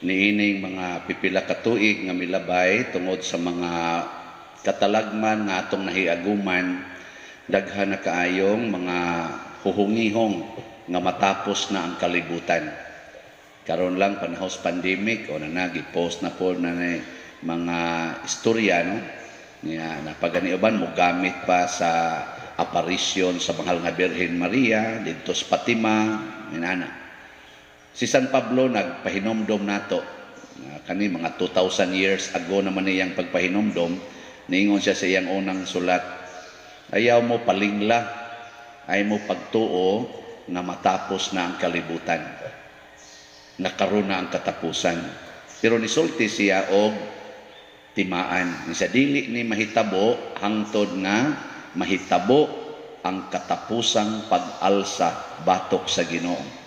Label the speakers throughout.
Speaker 1: Niining mga pipila ka tuig nga milabay, tungod sa mga katalagman nga atong nahiaguman, daghan na kaayong mga huhungihong nga matapos na ang kalibutan. Karon lang, panahon sa pandemic o na gi-post na po na ni mga istorya, no, niya napagani uban mo gamit pa sa aparisyon sa Mahal nga Birhen Maria didto sa Fatima, inana. Si San Pablo nagpahinomdom nato kani mga 2000 years ago naman niyang pagpahinomdom. Niingon siya sa iyang unang sulat, "Ayaw mo palingla, ay mo pagtuo nga matapos na ang kalibutan, nakaroon na ang katapusan." Pero nisulti siya og timaan. Sa dili ni mahitabo hangtod nga mahitabo ang katapusang pag-alsa batok sa Ginoo.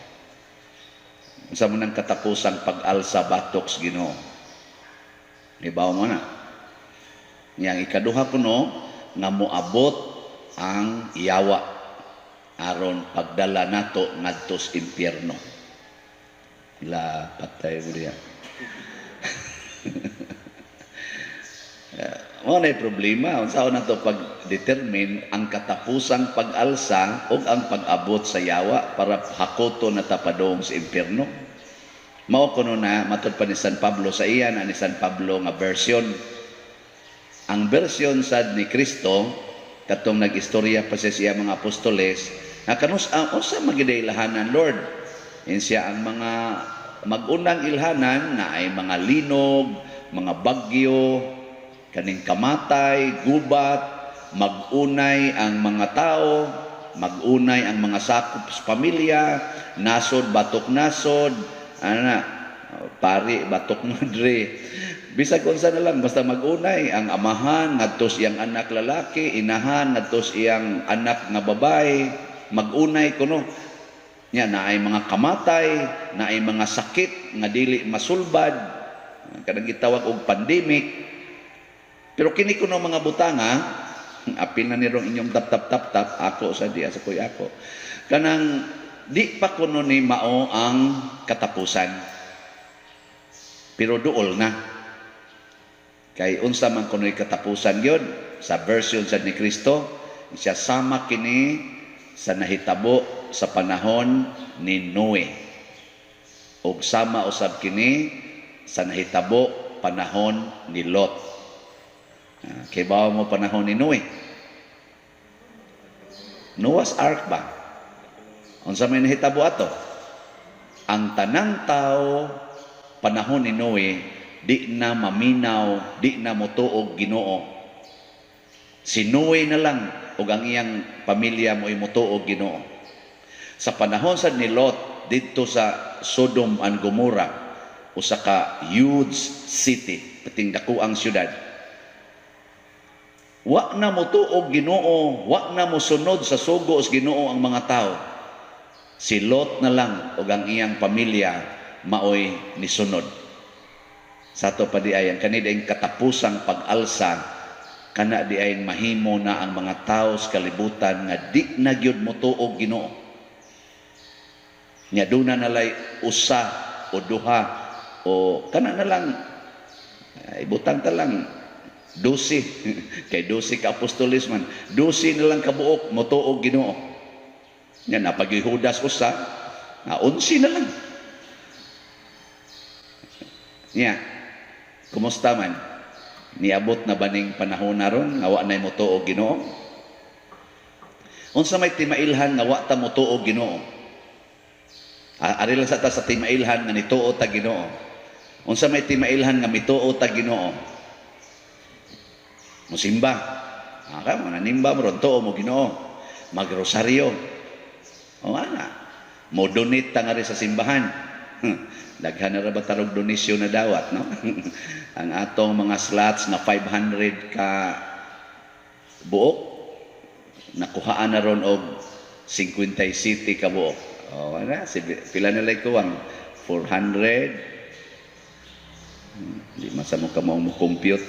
Speaker 1: Unsa man ang katapusang pag-alsa batok sa Ginoo? Ibaw mo na. Yang ikaduha kuno nga moabot ang yawa aron pagdala nato ngadto sa impyerno. La patay mo diya. Mao na problema unsa na to pag-determine ang katapusang pag-alsa o ang pag-abot sa yawa para hakoto na ta padung sa impyerno. Mao kuno na matod pa ni San Pablo sa iya na ni San Pablo nga version. Ang version sad ni Kristo katong nag-istorya pa siya sa iya mga apostoles nga kanus ang unsa magiday ilhanan, Lord? Insiya ang mga mag-unang ilhanan na ay mga linog, mga bagyo, kaning kamatay, gubat, mag-unay ang mga tao, mag-unay ang mga sakop sa pamilya, nasod batok nasod, ana, pari batok madre. Bisag unsa na lang, basta mag-unay ang amahan ngadto sa iyang anak lalaki, inahan ngadto sa iyang anak nga babae, mag-unay kuno. Nya naay mga kamatay, naay mga sakit nga dili masulbad, kanang gitawag og pandemic. Pero kini kuno mga butanga, apil na nirong inyong tap tap tap tap, ako sa di sa koy ako. Kanang di pa kuno ni mao ang katapusan. Pero duol na. Kay unsa man kuno'y katapusan gyud sa version sa ni Kristo, siya sama kini sa nahitabo sa panahon ni Noe. Ug sama usab kini sa nahitabo panahon ni Lot. Kay bawa mo panahon ni Noe. Noah's Ark ba? Unsa may nahitabo ato? Ang tanang tao panahon ni Noe di na maminaw, di na motuog Ginoo. Si Noe na lang ug ang iyang pamilya mo'y motuog Ginoo. Sa panahon sa ni Lot didto sa Sodom and Gomorrah, usa ka huge city, pating dako ang syudad. Wa na motuog Ginoo, wa na mosunod sa sugo sa Ginoo ang mga tao. Si Lot na lang ug ang iyang pamilya maoy nisunod. Sa ato pa di ay ang kani diay katapusang pag-alsa, kana di ay mahimo na ang mga tao sa kalibutan nga di na gyud motuog Ginoo. Nya duna nalay usa o duha o kana na lang, ibutang ta lang 12 kay 12 ka apostoles man, 12 na lang kabuok motuog Ginoo. Nya napag Judas usa na 11 na lang. Nya kumusta man, niabot na ba ning panahon na ron nga wa nay motuo Ginoo? Unsa may timailhan nga wa ta motuo Ginoo? Ari lang sa ta sa timailhan nga nituo ta Ginoo. Unsa may timailhan nga mituo ta Ginoo? Musimba. Ah, ka mo nanimba mo ron, tuo mo Ginoo. Magrosaryo. O ana. Mo donate ta nga rin sa simbahan. Daghan na ra ba tarog donasyon na dawat, no? Ang atong mga slots na 500 ka buok, nakuhaan na ron og 57 ka buok. O, ana, si, pila na lang kuwang? 400. Di masa mo ka mo compute.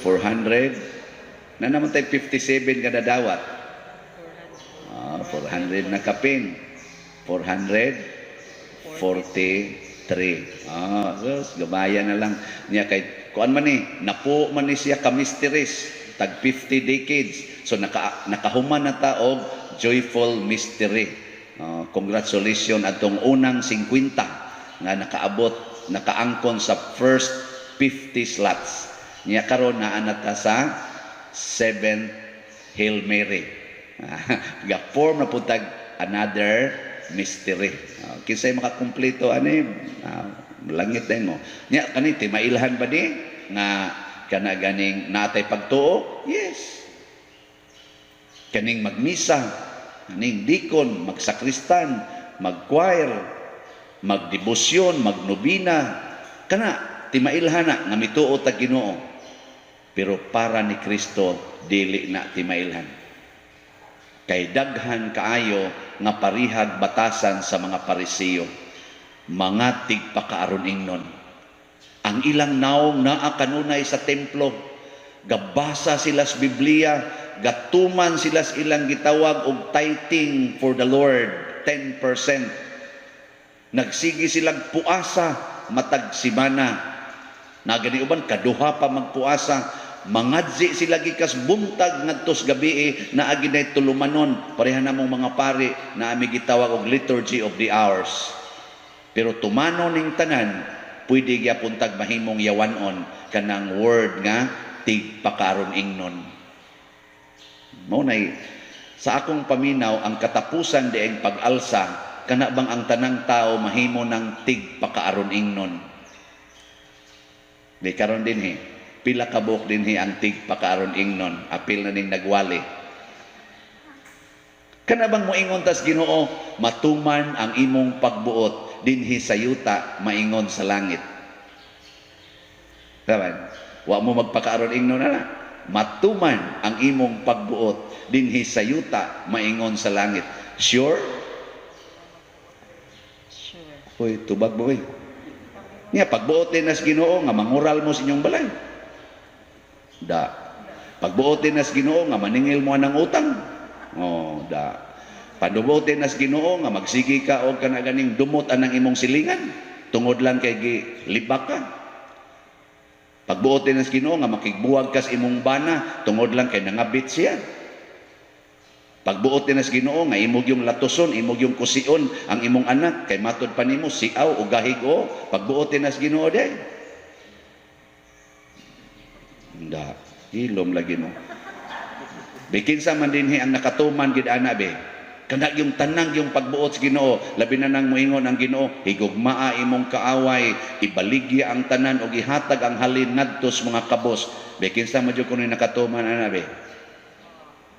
Speaker 1: 400. Na naman tayo 57 kada dawat. Ah, 400 na kapin. 447. 3. Ah, sus, gamaya na lang niya kay kuan man ni, napo man ni siya ka mysteries, tag 50 decades. So nakahuman na ta og joyful mystery. Congratulations atong unang 50 nga nakaabot, nakaangkon sa first 50 slots. Niya karon naa na ta sa 7th Hail Mary. Ga-form na pud tag another mystery. Kinsay makakumpleto ani, langit din mo. Nya kani timailhan ba di nga kana ganing natay pagtuo? Yes. Kaning magmisa, kaning dikon, magsakristan, mag-choir, magdebosyon, magnobina, kana timailhan na nga mituo tag Ginoo. Pero para ni Kristo dili na timailhan. Kay daghan kaayo nga parihag batasan sa mga Pariseo, mga tigpakaaron ingnon. Ang ilang naong naa kanunay sa templo, gabasa sila sa Biblia, gatuman sila sa ilang gitawag og tithing for the Lord, 10%. Nagsige silang puasa matag simana. Nagani uban kaduha pa magpuasa. Mangadzi sila gikas buntag ngadtos gabi, naa ginay tulumanon, pareha namong mga pari na ami gitawag og liturgy of the hours. Pero tumano ning tanan, pwede gyapon tag mahimong yawanon kanang word nga tigpakaron ingnon. Mao nay sa akong paminaw, ang katapusan dieng pag-alsa, kana bang ang tanang tao mahimo ng tigpakaaron ingnon. Di karon dinhi, pila ka buok dinhi ang tigpakaaron ingnon? Apil na ning nagwali. Kana bang moingon tas Ginoo, "Matuman ang imong pagbuot dinhi sa yuta maingon sa langit"? Taman, wa mo magpakaaron ingnon na. "Matuman ang imong pagbuot dinhi sa yuta maingon sa langit." Sure?
Speaker 2: Sure.
Speaker 1: Uy, tubag mo eh. Nya pagbuot din nas Ginoo nga mangural mo sa inyong balay. Da. Pagbuot din nas Ginoo nga maningil mo ng utang. Oh, da. Pagbuot din nas Ginoo nga magsige ka og kana ganing dumot anang imong silingan tungod lang kay gi libak ka. Pagbuot din nas Ginoo nga makigbuwag ka sa imong bana tungod lang kay nangabit siya. Pagbuot din nas Ginoo nga imong yung latuson, imong yung kusion ang imong anak kay matod pa nimo siaw o gahig o. Pagbuot din nas Ginoo day. Da, hilom lagi mo. Bikin sa man dinhi ang nakatuman gid ana be. Kana yung tanang yung pagbuot sa Ginoo, labi na nang moingon ang Ginoo, "Higugmaa imong kaaway, ibaligya ang tanan og ihatag ang halin ngadto sa mga kabos." Be, kinsa man jud kuno nakatuman ana be?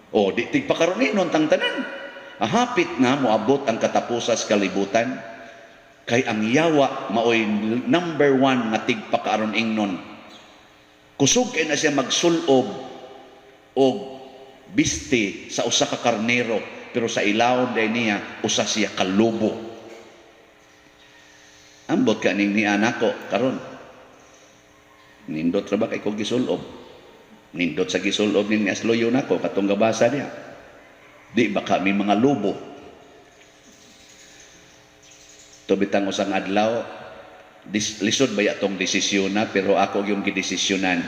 Speaker 1: O di tigpakaroon tang tanan. Hapit na moabot ang katapusas kalibutan. Kay ang yawa maoy number one nga tigpakaaron ingnon. Kusog kay na siya magsulob og biste sa usa ka karnero, pero sa ilawom day niya usa siya ka lobo. Ambot ka ning ni nako karon. Nindot ra ba kay ko gisulob? Nindot sa gisulob ning asloyo nako katong gabasa niya. Di ba kami mga lobo? Tubitang usang adlaw, lisod ba tong desisyon na, pero ako yung gidesisyonan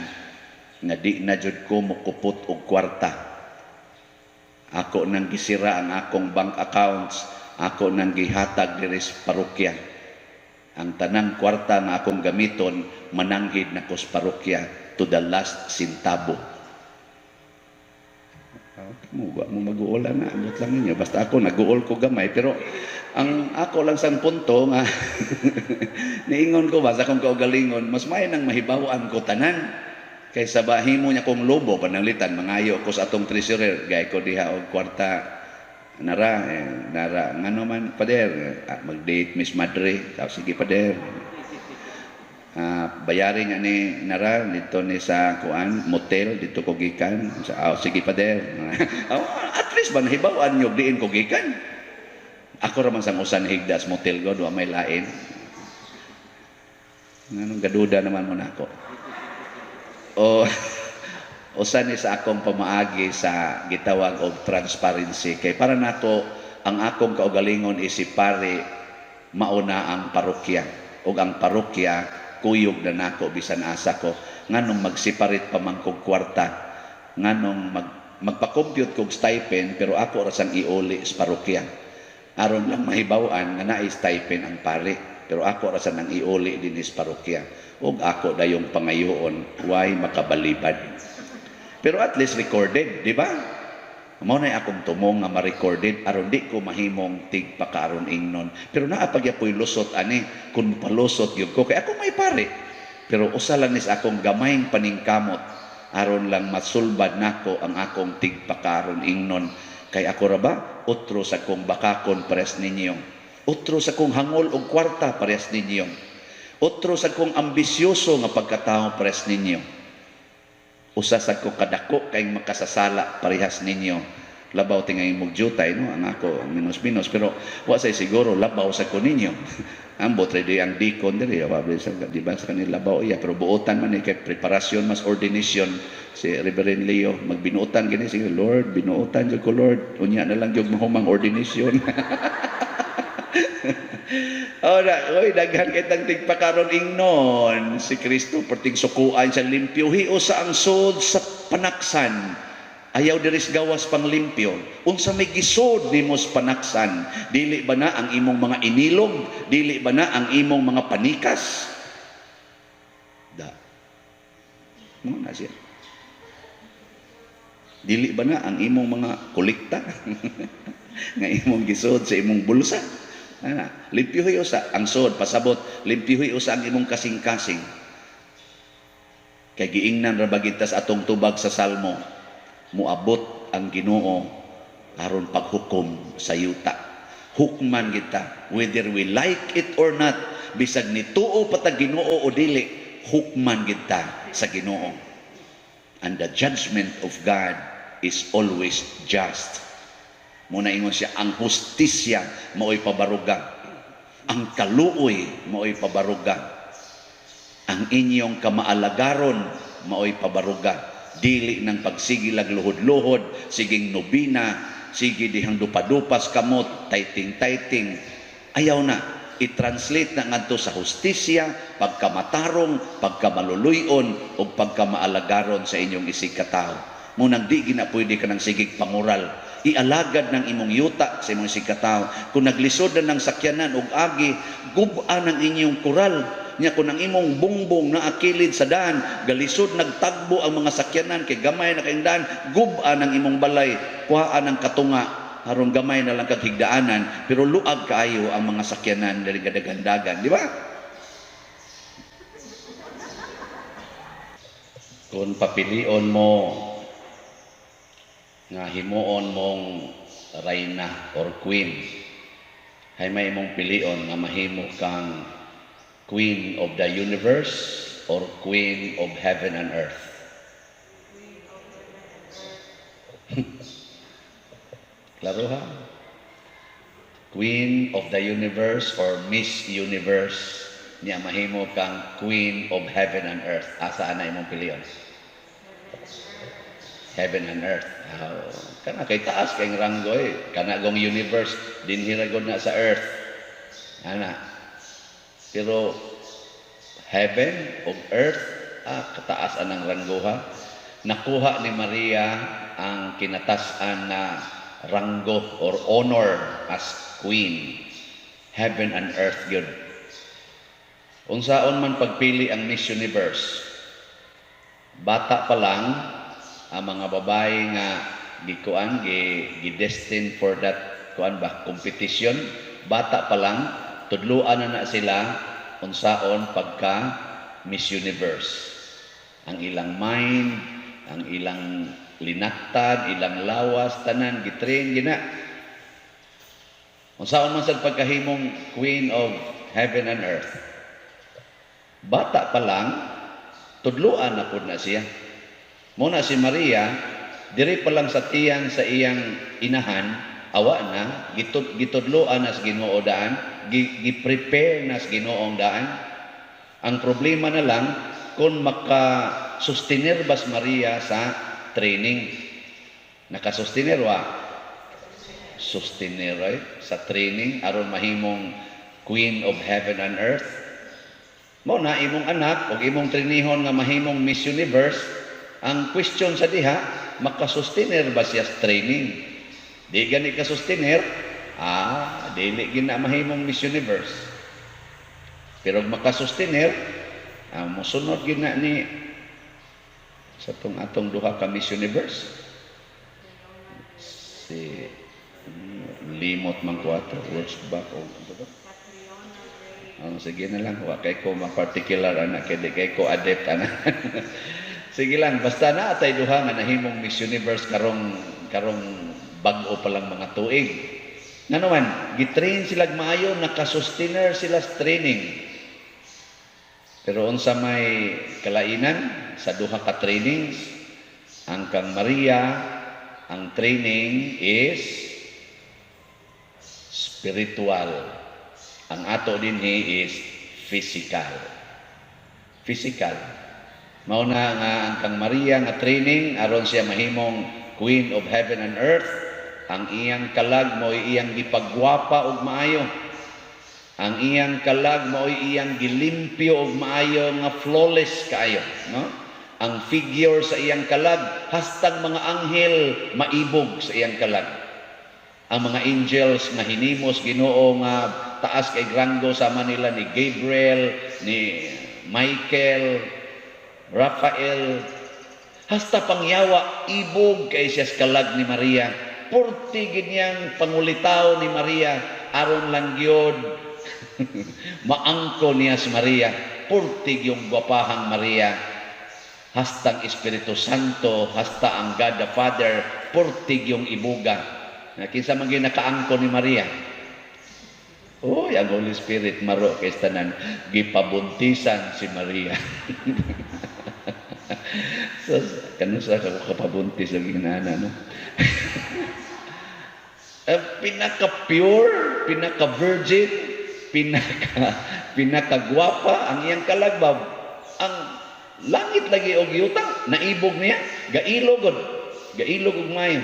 Speaker 1: nga di na jud ko mokupot og kwarta. Ako nang gisira ang akong bank accounts, ako nang gihatag diri sa parokya. Ang tanang kwarta nga akong gamiton mananghid nako sa parokya to the last centavo. Mo ba mo mag-uol na, ambot lang ninyo. Basta ako nag-uol ko gamay, pero ang ako lang sang punto nga niingon ko ba sa akong kaugalingon, mas may nang mahibaw-an ko tanan kaysa bahimo niya kong lobo. Pananglitan mangayo ko sa atong treasurer, gay ko diha og kwarta nara eh, nara ngano man, pader? Ah, mag-date Miss Madre. Ah, sige pader. Ah, bayari nga ni nara dito ni sa kuan motel dito ko gikan sa. Ah, sige pader. Ah, at least ba nahibaw-an nyo diin ko gikan. Ako ra man sang usan higdas motel ko, wa may lain. Nganong gaduda naman mo nako? O usa ni sa akong pamaagi sa gitawag og transparency, kay para nako ang akong kaugalingon isip pare mauna ang parokya. Ug ang parokya kuyog na nako bisan asa ko. Nganong mag-separate pa man kog kwarta? Nganong magpa-compute kog stipend, pero ako ra sang iuli sa parokya? Aron lang mahibaw-an nga naay stipend ang pari, pero ako ra sa nang iuli dinhi sa parokya. Ug ako dayong pangayoon, way makabalibad. Pero at least recorded, di ba? Mao na akong tumong nga ma-recorded aron di ko mahimong tigpakaron ingnon. Pero naa pagyapoy lusot ani kung palusot gyud ko kay ako may pare. Pero usa lang nis akong gamayng paningkamot aron lang masulbad nako ang akong tigpakaron ingnon. Kay ako ra ba otro sa kong bakakon pares ninyo. Otro sa kong hangol og kwarta pares ninyo. Otro sa kong ambisyoso nga pagkatao pares ninyo. Usa sa ko kadako kay makasasala parehas ninyo. Labaw tingay mugjutay, no, ang ako minus-minus, pero wa say siguro labaw sa ko ninyo. Ambot ready ang deacon diri wa sa, di ba, sa kanila labaw iya, pero buotan man ni kay preparasyon mas ordination si Reverend Leo, magbinuotan gini. Sige Lord, binuotan jud ko Lord, unya na lang jud mahumang ordination. Oh, na, oy, daghan kay tang tigpakaron ingnon. Si Kristo perting sukuan siya, limpyuhi usa ang sod sa panaksan. Ayaw diris gawas pang limpyo. Unsa may gisod nimo sa panaksan? Dili ba na ang imong mga inilog? Dili ba na ang imong mga panikas? Da. Mo na siya. Dili ba na ang imong mga kolekta nga imong gisod sa imong bulsa? Ana, limpyuhi usa ang sod, pasabot, limpyuhi usa ang imong kasing-kasing. Kay giingnan ra ba sa atong tubag sa Salmo, muabot ang Ginoo aron paghukom sa yuta. Hukman kita whether we like it or not, bisag nituo pa ta Ginoo o dili, hukman kita sa Ginoo. And the judgment of God is always just. Muna ingon siya, ang hustisya mao'y pabaruga. Ang kaluoy mao'y pabaruga. Ang inyong kamaalagaron mao'y pabaruga. Dili ng pagsigilag luhod-luhod, siging nobina, sige dihang dupa-dupas kamot, tithing-tithing. Ayaw na. I-translate na ngadto sa hustisya, pagkamatarong, pagkamaluluyon, o pagkamaalagaron sa inyong isig katao. Munang di gina pwede ka ng sigig pangural. Ialagad ng imong yuta sa imong isig katao. Kung naglisod na ng sakyanan og agi, gub-a ng inyong kural. Nya kung ang imong bongbong na akilid sa daan, galisod nagtagbo ang mga sakyanan kay gamay na kayong daan, gub-a ng imong balay, kuhaan ng katunga, aron gamay na lang kag higdaanan, pero luag kaayo ang mga sakyanan diri gadagandagan, di ba? Kung papilion mo nga himuon mong reyna or queen, hay may imong pilion nga mahimo kang queen of the universe or queen of heaven and earth? Klaro ha? Queen of the universe or Miss Universe, niya mahimo kang queen of heaven and earth. Asa ana imong pilion? Heaven and earth. Oh, kana kay taas kay ranggo eh. Kana gong universe dinhi ra gud na sa earth. Ana. Pero heaven ug earth, kataas anang ranggo ha. Nakuha ni Maria ang kinatas-an na ranggo or honor as queen. Heaven and earth gyud. Unsaon man pagpili ang Miss Universe? Bata pa lang ang mga babae nga gikuan gi destined for that kuan ba competition, bata pa lang tudluan na na sila unsaon pagka Miss Universe. Ang ilang mind, ang ilang linaktan, ilang lawas, tanan gitrain gina. Unsaon man sad pagkahimong queen of heaven and earth? Bata pa lang tudluan na pud na siya. Muna si Maria, diri pa lang sa tiyan sa iyang inahan, awa na, gitudloan na sa Ginoo daan, gi-prepare na sa Ginoong daan. Ang problema na lang, kung maka-sustenir ba si Maria sa training. Nakasustenir wa? Sustenir, right? Sa training, aron mahimong Queen of Heaven and Earth. Mao na imong anak og imong trainihon nga mahimong Miss Universe, ang question sa diha, makasustainer ba siya sa training? Di gani ka sustainer, dili gyud na mahimong Miss Universe. Pero makasustainer, mosunod gyud na ni sa tong atong duha ka Miss Universe. Si limot man ko ato, words back o ano ba? Oh, sige na lang, wa kay ko ma-particular ana kay di kay ko adept ana. Sige lang, basta na atay duha nga nahimong Miss Universe karong karong bag-o pa lang mga tuig. Ngano man, gitrain sila maayo, nakasustainer sila sa training. Pero unsa may kalainan sa duha ka trainings, ang kang Maria, ang training is spiritual. Ang ato dinhi is physical. Physical. Mao na nga ang kang Maria nga training aron siya mahimong Queen of Heaven and Earth, ang iyang kalag mo'y iyang gipagwapa og maayo. Ang iyang kalag mo'y iyang gilimpyo og maayo nga flawless kaayo, no? Ang figure sa iyang kalag, hastang mga anghel maibog sa iyang kalag. Ang mga angels nga hinimos Ginoo nga taas kay ranggo sama nila ni Gabriel, ni Michael, Raphael, hasta pangyawa ibog kay siya sa kalag ni Maria. Purti gid niyang pangulitaw ni Maria aron lang gyud maangko niya si Maria. Purti yung gwapahang Maria. Hastang Espiritu Santo, hasta ang God the Father, purti yung ibuga. Na kinsa man gyud nakaangko ni Maria? Uy, ang Holy Spirit maro kay tanan gipabuntisan si Maria. So, kano sa ka kapabuntis ang ginana, no? Pinaka-pure, pinaka-virgin, pinaka-gwapa ang iyang kalagbab. Ang langit lagi og yuta, naibog niya, gailog gud. Gailog og maayo.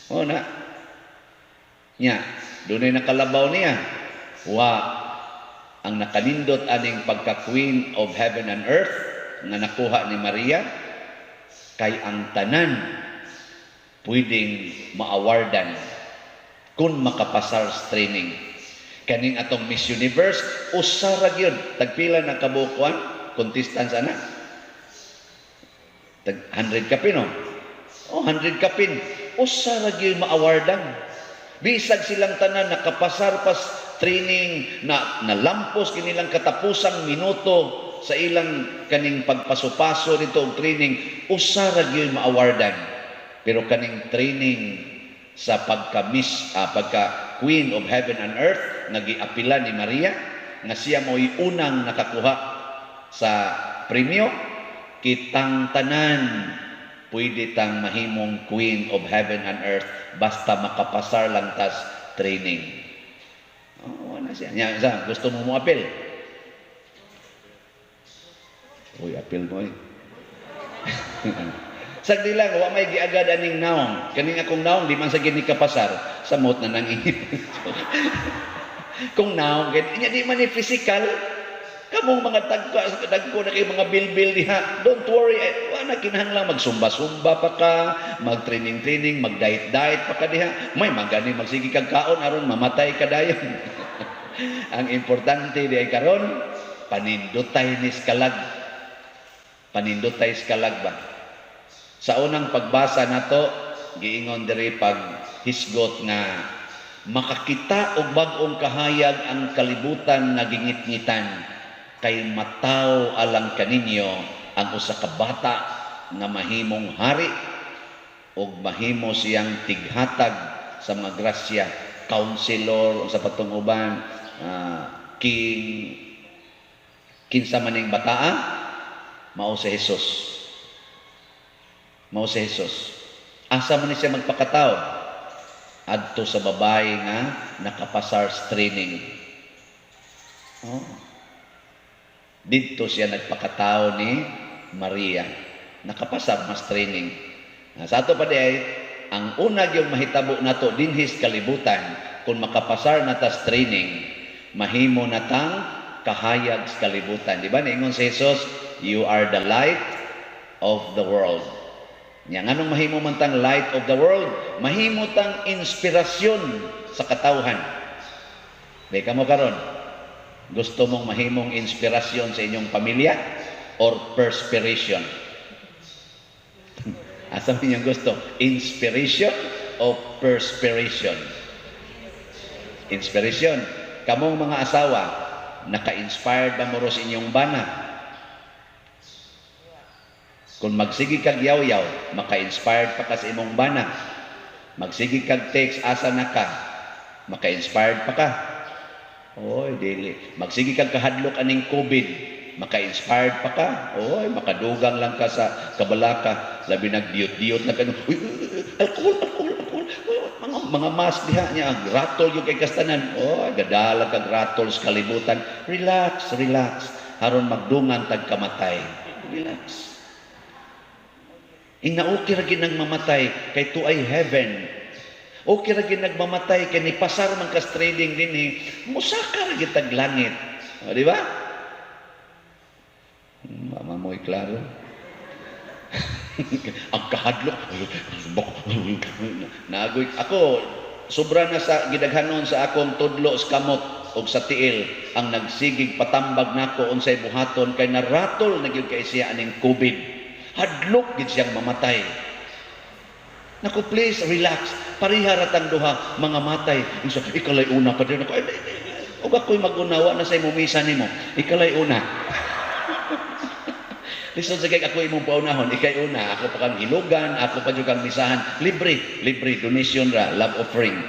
Speaker 1: O na. Nya, dunay nakalabaw niya. Wa ang nakanindot aning pagka Queen of Heaven and Earth nga nakuha ni Maria kay ang tanan pwedeng maawardan kung makapasar sa training. Kaning atong Miss Universe, usa ra gyud. Tagpila na kabukuan contestants ana? Tag 100 kapin, no? Oh, 100 kapin. Usa ra gyud maawardan. Bisag silang tanan nakapasar pas training na nalampos kinilang katapusang minuto sa ilang kaning pagpaso-paso nito og training, usa ra gyud maawardan. Pero kaning training sa pagka Miss, pagka Queen of Heaven and Earth nga giapila ni Maria nga siya mo'y unang nakakuha sa premyo, kitang tanan pwede tang mahimong Queen of Heaven and Earth basta makapasar lang tas training. Oh, wala siya. Nya, sa, gusto mo mo apil? Uy, apil mo eh. Sagdi lang, wa may giagad aning naong. Kaning akong naong, di man sa gini kapasar. Samot na nang inyo. Kung naong, nya di man ni physical. Kamong mga tagko, dagko na kayo mga bilbil diha. Don't worry, eh, wa na kinahanglan magsumba-sumba pa ka, mag-training-training, mag-diet-diet pa ka diha. May magani magsige kag kaon aron mamatay ka dayon. Ang importante di ay karon panindotay ni kalag. Panindotay kalag ba? Sa unang pagbasa nato, giingon diri pag hisgot nga makakita og bag-ong kahayag ang kalibutan nga gingitngitan kay mataw alang kaninyo ang usa ka bata nga mahimong hari ug mahimo siyang tighatag sa mga grasya, counselor sa patong uban, king. Kinsa maning bataa? Mao si Jesus. Mao si Jesus. Asa man ni siya magpakataw? Adto sa babae nga nakapasar sa training. Oh. Didto siya nagpakatao ni Maria. Nakapasar mas training. Sa ato pa di ay, ang una yung mahitabo nato dinhis kalibutan, kung makapasar na tas training, mahimo na tang kahayag sa kalibutan. Di ba? Niingon si Jesus, "You are the light of the world." Nya nganong mahimo man tang light of the world? Mahimo tang inspirasyon sa katawhan. Di kamo karon, gusto mong mahimong inspirasyon sa inyong pamilya or perspiration? Asa man inyong gusto? Inspiration o perspiration? Inspiration. Kamong mga asawa, naka-inspired ba mo sa inyong bana? Kung magsige kag yaw-yaw, maka-inspired pa ka sa imong bana. Magsige kag text, "Asa na ka?" Maka-inspired pa ka? Oy, dili. Magsige kag kahadlok aning COVID, maka-inspired pa ka? Oy, makadugang lang ka sa kabalaka, labi nagdiyot-diyot na ka. "Uy, uy, uy, alcohol, alcohol, alcohol." Uy, mga mask diha niya, ratol yung kay kastanan. Oy, gadala kag ratol sa kalibutan. Relax, relax. Haron magdungan tag kamatay. Relax. Ingna okay ra gid nang mamatay kay tuay heaven. Okay ra gid nagmamatay kay nipasar man kas trading dinhi, musaka ra gid tag langit. O, di ba? Mama mo'y klaro. Ang kahadlok. Nagoy ako sobra na sa gidaghanon sa akong tudlo sa kamot og sa tiil ang nagsigig patambag nako unsay buhaton kay naratol na gyud kay siya aning COVID. Hadlok gid siyang mamatay. Naku, please, relax. Pareha ra tang duha mga matay. Isa, ikalay una pa din ako. Ay, ug ako'y magunawa na sa imong misa nimo. Ikalay una. Lisod sa kay ako imong paunahon, ikay una, ako pa kang hilugan, ako pa jud kang misahan, libre, libre donation ra, love offering.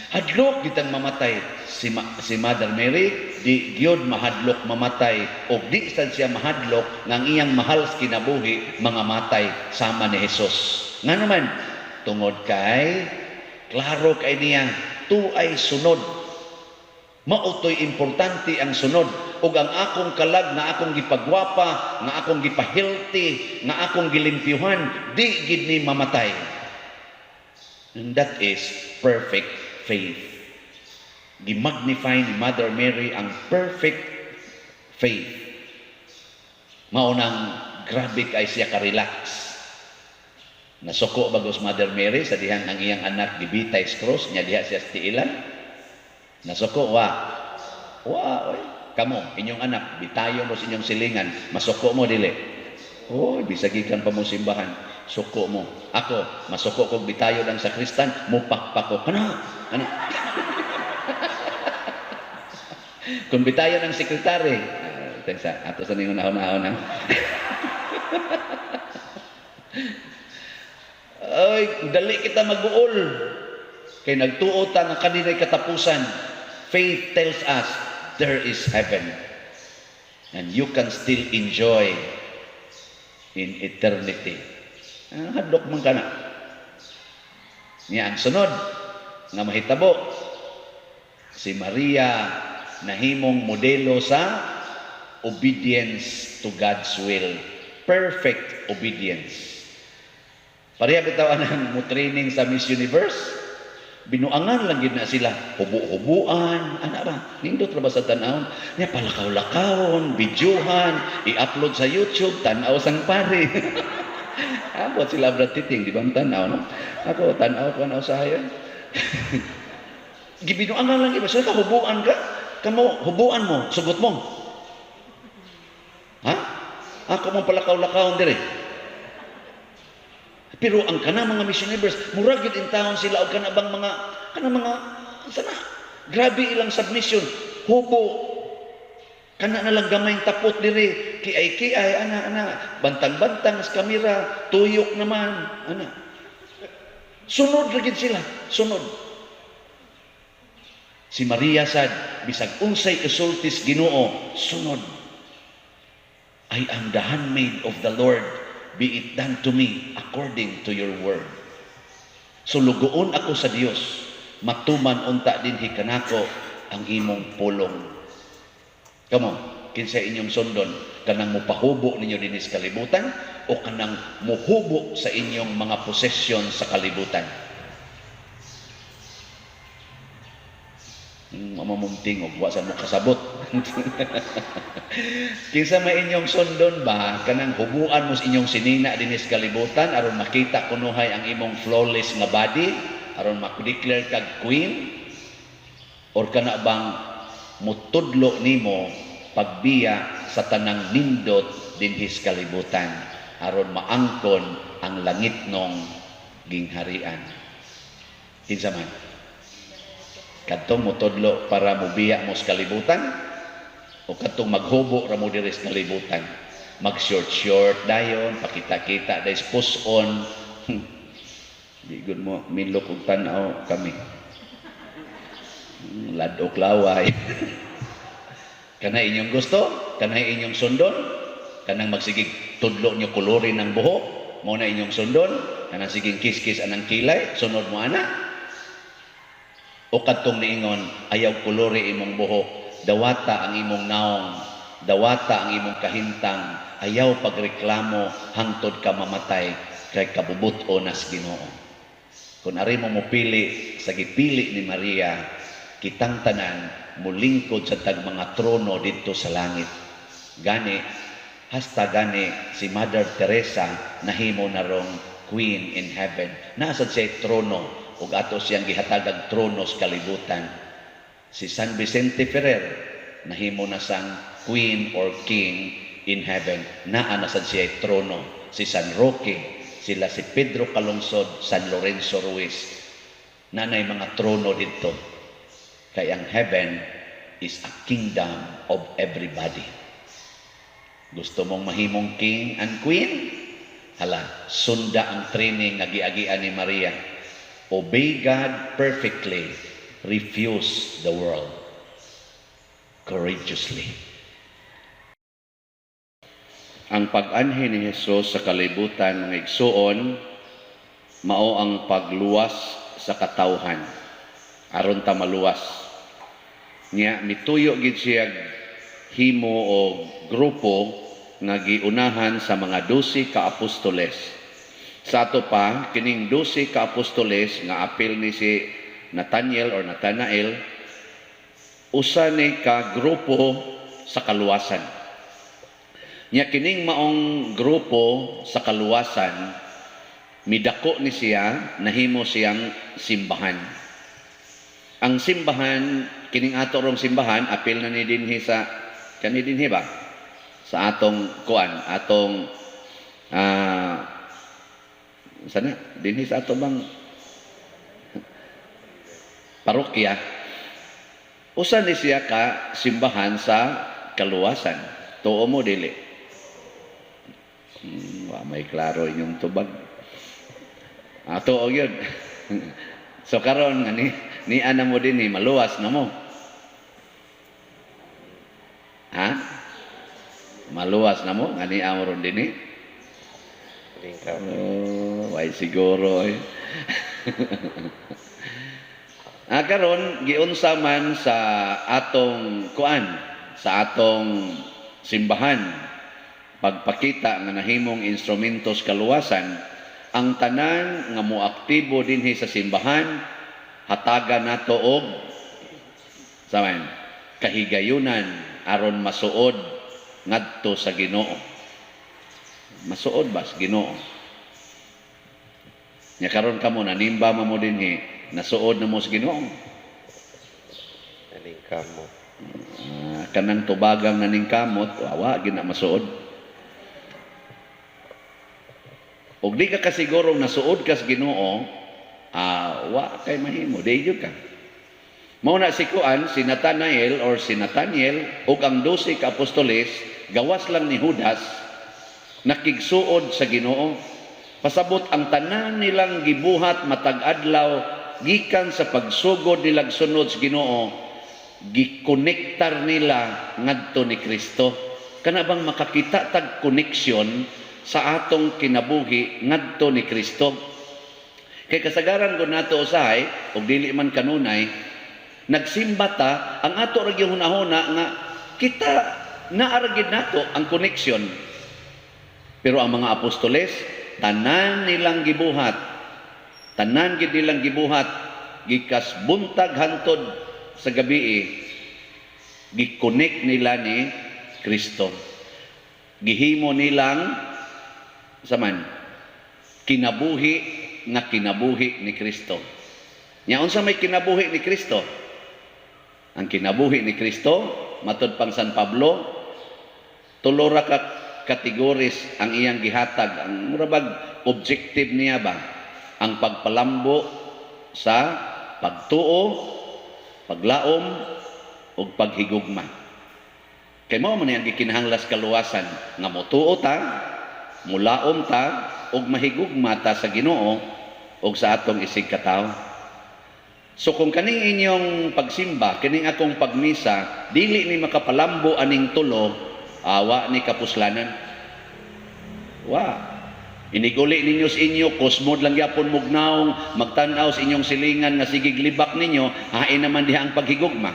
Speaker 1: Hadlok kitang mamatay. Si Mother Mary di gyud mahadlok mamatay og di sad siya mahadlok nga ang iyang mahal sa kinabuhi mga matay sama ni Jesus. Ngano man? Tungod kay klaro kay niya tuay sunod. Mao to'y importante ang sunod ug ang akong kalag nga akong gipagwapa, nga akong gipa-healthy, nga akong gilimpyuhan, di gid ni mamatay. And that is perfect faith. Gimagnify ni Mother Mary ang perfect faith. Mao nang grabe kay siya ka-relax. Nasuko bagos Mother Mary sa dihang ang iyang anak gibitay sa cross nya diha siya sa tiilan? Nasuko wa? Wa oy. Kamo, inyong anak bitayon mo sa inyong silingan, masuko mo dili? Oy, bisag gikan pa mo simbahan, suko mo. Ako, masuko kog bitayon ang sakristan, mupakpak ko. Kana, kana. Kung bitayon ang sekretary, thanks, ato sa ningon nahon-nahon ha. Ay, dali kita mag-uol. Kay nagtuo ta nga kanina'y katapusan. Faith tells us there is heaven. And you can still enjoy in eternity. Ah, hadlok man ka na. Niya ang sunod nga mahitabo, si Maria nahimong modelo sa obedience to God's will. Perfect obedience. Pareha bitaw anang mo training sa Miss Universe. Binuangan lang gid na sila, hubo-hubuan, ana ba? Nindot ra ba sa tan-awon? Nya palakaw-lakawon, videohan, i-upload sa YouTube, tan-aw sang pare. Abot sila Brad Titing, di ba ang tan-aw, no? Ako, tan-aw ko na usahay. Gibinuangan lang iba. Sila ka, hubuan ka? Kamo, hubuan mo, sugot mo. Ha? Ako mong palakaw-lakawon dire. Pero ang kana mga Miss Universe, murag gyud in taon sila og kana bang mga kana mga sana. Grabe ilang submission. Hubo. Kana na lang gamay tapot diri, kiay-kiay ana ana, bantang-bantang sa kamera, tuyok naman ana. Sunod ra gid sila, sunod. Si Maria sad bisag unsay isultis Ginoo, sunod. "I am the handmaid of the Lord, be it done to me according to your word." Sulugoon ako sa Dios, matuman unta dinhi kanako ang imong pulong. Kamo, kinsa inyong sundon, kanang mupahubo ninyo dinhi sa kalibutan o kanang muhubo sa inyong mga posesyon sa kalibutan? Mamamong tingog, wa sa mo kasabot. Kinsa may inyong sundon ba, kanang hubuan mo sa inyong sinina dinis kalibutan aron makita kunuhay ang imong flawless nga body, aron mak-declare kag queen, or kana bang mutudlo nimo pagbiya sa tanang nindot dinhis kalibutan aron maangkon ang langitnong gingharian? Kinsa man? Kadtong motudlo para mobiya mo sa kalibutan o kadtong maghubo ra mo diri sa kalibutan? Mag short short dayon, pakita-kita dahil push on. Di gud mo milok og tan-aw kami. Ladok laway. Kana inyong gusto? Kana inyong sundon? Kanang magsigig tudlo nyo kolorin ng buhok? Mo na inyong sundon? Kanang siging kiskis anang kilay? Sunod mo ana? O kadtong niingon, ayaw kolori imong buhok, dawata ang imong naong, dawata ang imong kahintang, ayaw pagreklamo hangtod ka mamatay kay kabubut-on nas Ginoo. Kung ari mo mopili sa gipili ni Maria, kitang tanan mulingkod sa tag mga trono didto sa langit. Gani, hasta gani si Mother Teresa nahimo na rong Queen in Heaven. Nasa siya trono ug ato siyang gihatagag trono sa kalibutan. Si San Vicente Ferrer nahimo na sang Queen or King in Heaven. Naa na sad siya trono. Si San Roque, sila si Pedro Calungsod, San Lorenzo Ruiz. Nanay mga trono didto. Kay ang heaven is a kingdom of everybody. Gusto mong mahimong king and queen? Hala, sunda ang training nga giagian ni Maria. Obey God perfectly, refuse the world courageously. Ang pag-anhi ni Jesus sa kalibutan, mga igsuon, mao ang pagluwas sa katawhan aron ta maluwas. Nya mituyo gid siya himo o grupo nga giunahan sa mga 12 ka apostoles. Sa ato pa, kining 12 ka apostoles nga apil ni si Nathaniel or Nathanael, usa ni ka grupo sa kaluwasan. Nya kining maong grupo sa kaluwasan, midako ni siya, nahimo siyang simbahan. Ang simbahan, kining ato rong simbahan, apil na ni dinhi sa kani dinhi ba? Sa atong kuan, atong sana dinhi sa ato bang parokya, usa ni siya ka simbahan sa kaluwasan. Tuo mo, dili? Wa may klaro inyong tubag. Tuo yun. So karon nga ni ana mo dinhi, maluwas na mo. Ha? Maluwas na mo nga ni amo ron dinhi? Oh, way siguro eh. Karon giunsa man sa atong kuan, sa atong simbahan, pagpakita nga nahimong instrumentos kaluwasan, ang tanan nga moaktibo dinhi sa simbahan, hatagan nato og saman kahigayunan aron masuod ngadto sa Ginoo. Masuod ba sa Ginoo? Nya karon kamo nanimba man mo dinhi, nasuod na mo sa Ginoo?
Speaker 2: Naningkamot.
Speaker 1: Kanang tubagang naningkamot, wa gid na masuod. Og di ka kasigurong nasuod ka sa Ginoo, wa kay mahimo, di gyud ka. Mao na si kuan, si Nathanael or si Nathaniel ug ang 12 ka apostoles, gawas lang ni Judas, nakigsuod sa Ginoo. Pasabot ang tanan nilang gibuhat matag adlaw gikan sa pagsugod nilang sunod sa Ginoo, gikonektar nila ngadto ni Kristo. Kana bang makakita tag connection sa atong kinabuhi ngadto ni Kristo? Kay kasagaran gud nato usahay, og dili man kanunay, nagsimba ta, ang ato ra gyud hunahuna nga kita naa ra gyud nato ang connection. Pero ang mga apostoles, tanan nilang gibuhat, tanan gid nilang gibuhat gikas buntag hantod sa gabi eh, gi-connect nila ni Kristo. Gihimo nilang saman kinabuhi nga kinabuhi ni Kristo. Nya unsa may kinabuhi ni Kristo? Ang kinabuhi ni Kristo, matod pang San Pablo, tulo ra ka categories ang iyang gihatag. Ang mura bag objective niya ba? Ang pagpalambo sa pagtuo, paglaom, ug paghigugma. Kay mao man ang gikinahanglan sa kaluwasan nga motuo ta, mulaom ta, ug mahigugma ta sa Ginoo ug sa atong isig katawo. So kung kaning inyong pagsimba, kining akong pagmisa, dili ni makapalambo aning tulo, awa ni kapuslanan. Wa. Iniguli ninyo sa inyo, kusmod lang gyapon mugnaong, magtan-aw sa inyong silingan nga sigig libak ninyo, hain naman diha ang paghigugma?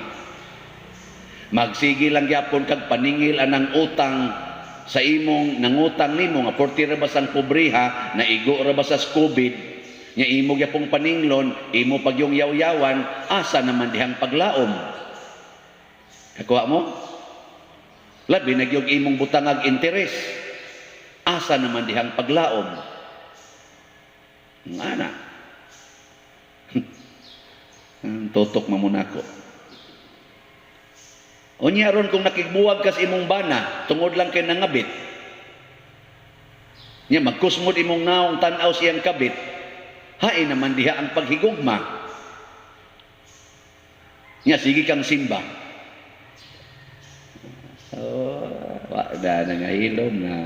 Speaker 1: Magsige lang gyapon kag paningil anang utang sa imong nangutang nimo nga 40 ra ba sang pobreha, naigo ra ba sa COVID nya, imo gyapong paninglon, imo pagyong yaw-yawan, asa naman dihang paglaom? Kakuha mo? Labi na gyud imong butangag interes. Asa naman dihang paglaom? Ana. Tutok mamunako. Unya ron kung nakigbuwag kas imong bana tungod lang kay nangabit. Nya magkusmod imong naong tan-aw siyang kabit. Hain naman diha ang paghigugma? Nya sige kang simba. Oh, wa na nangahilom na.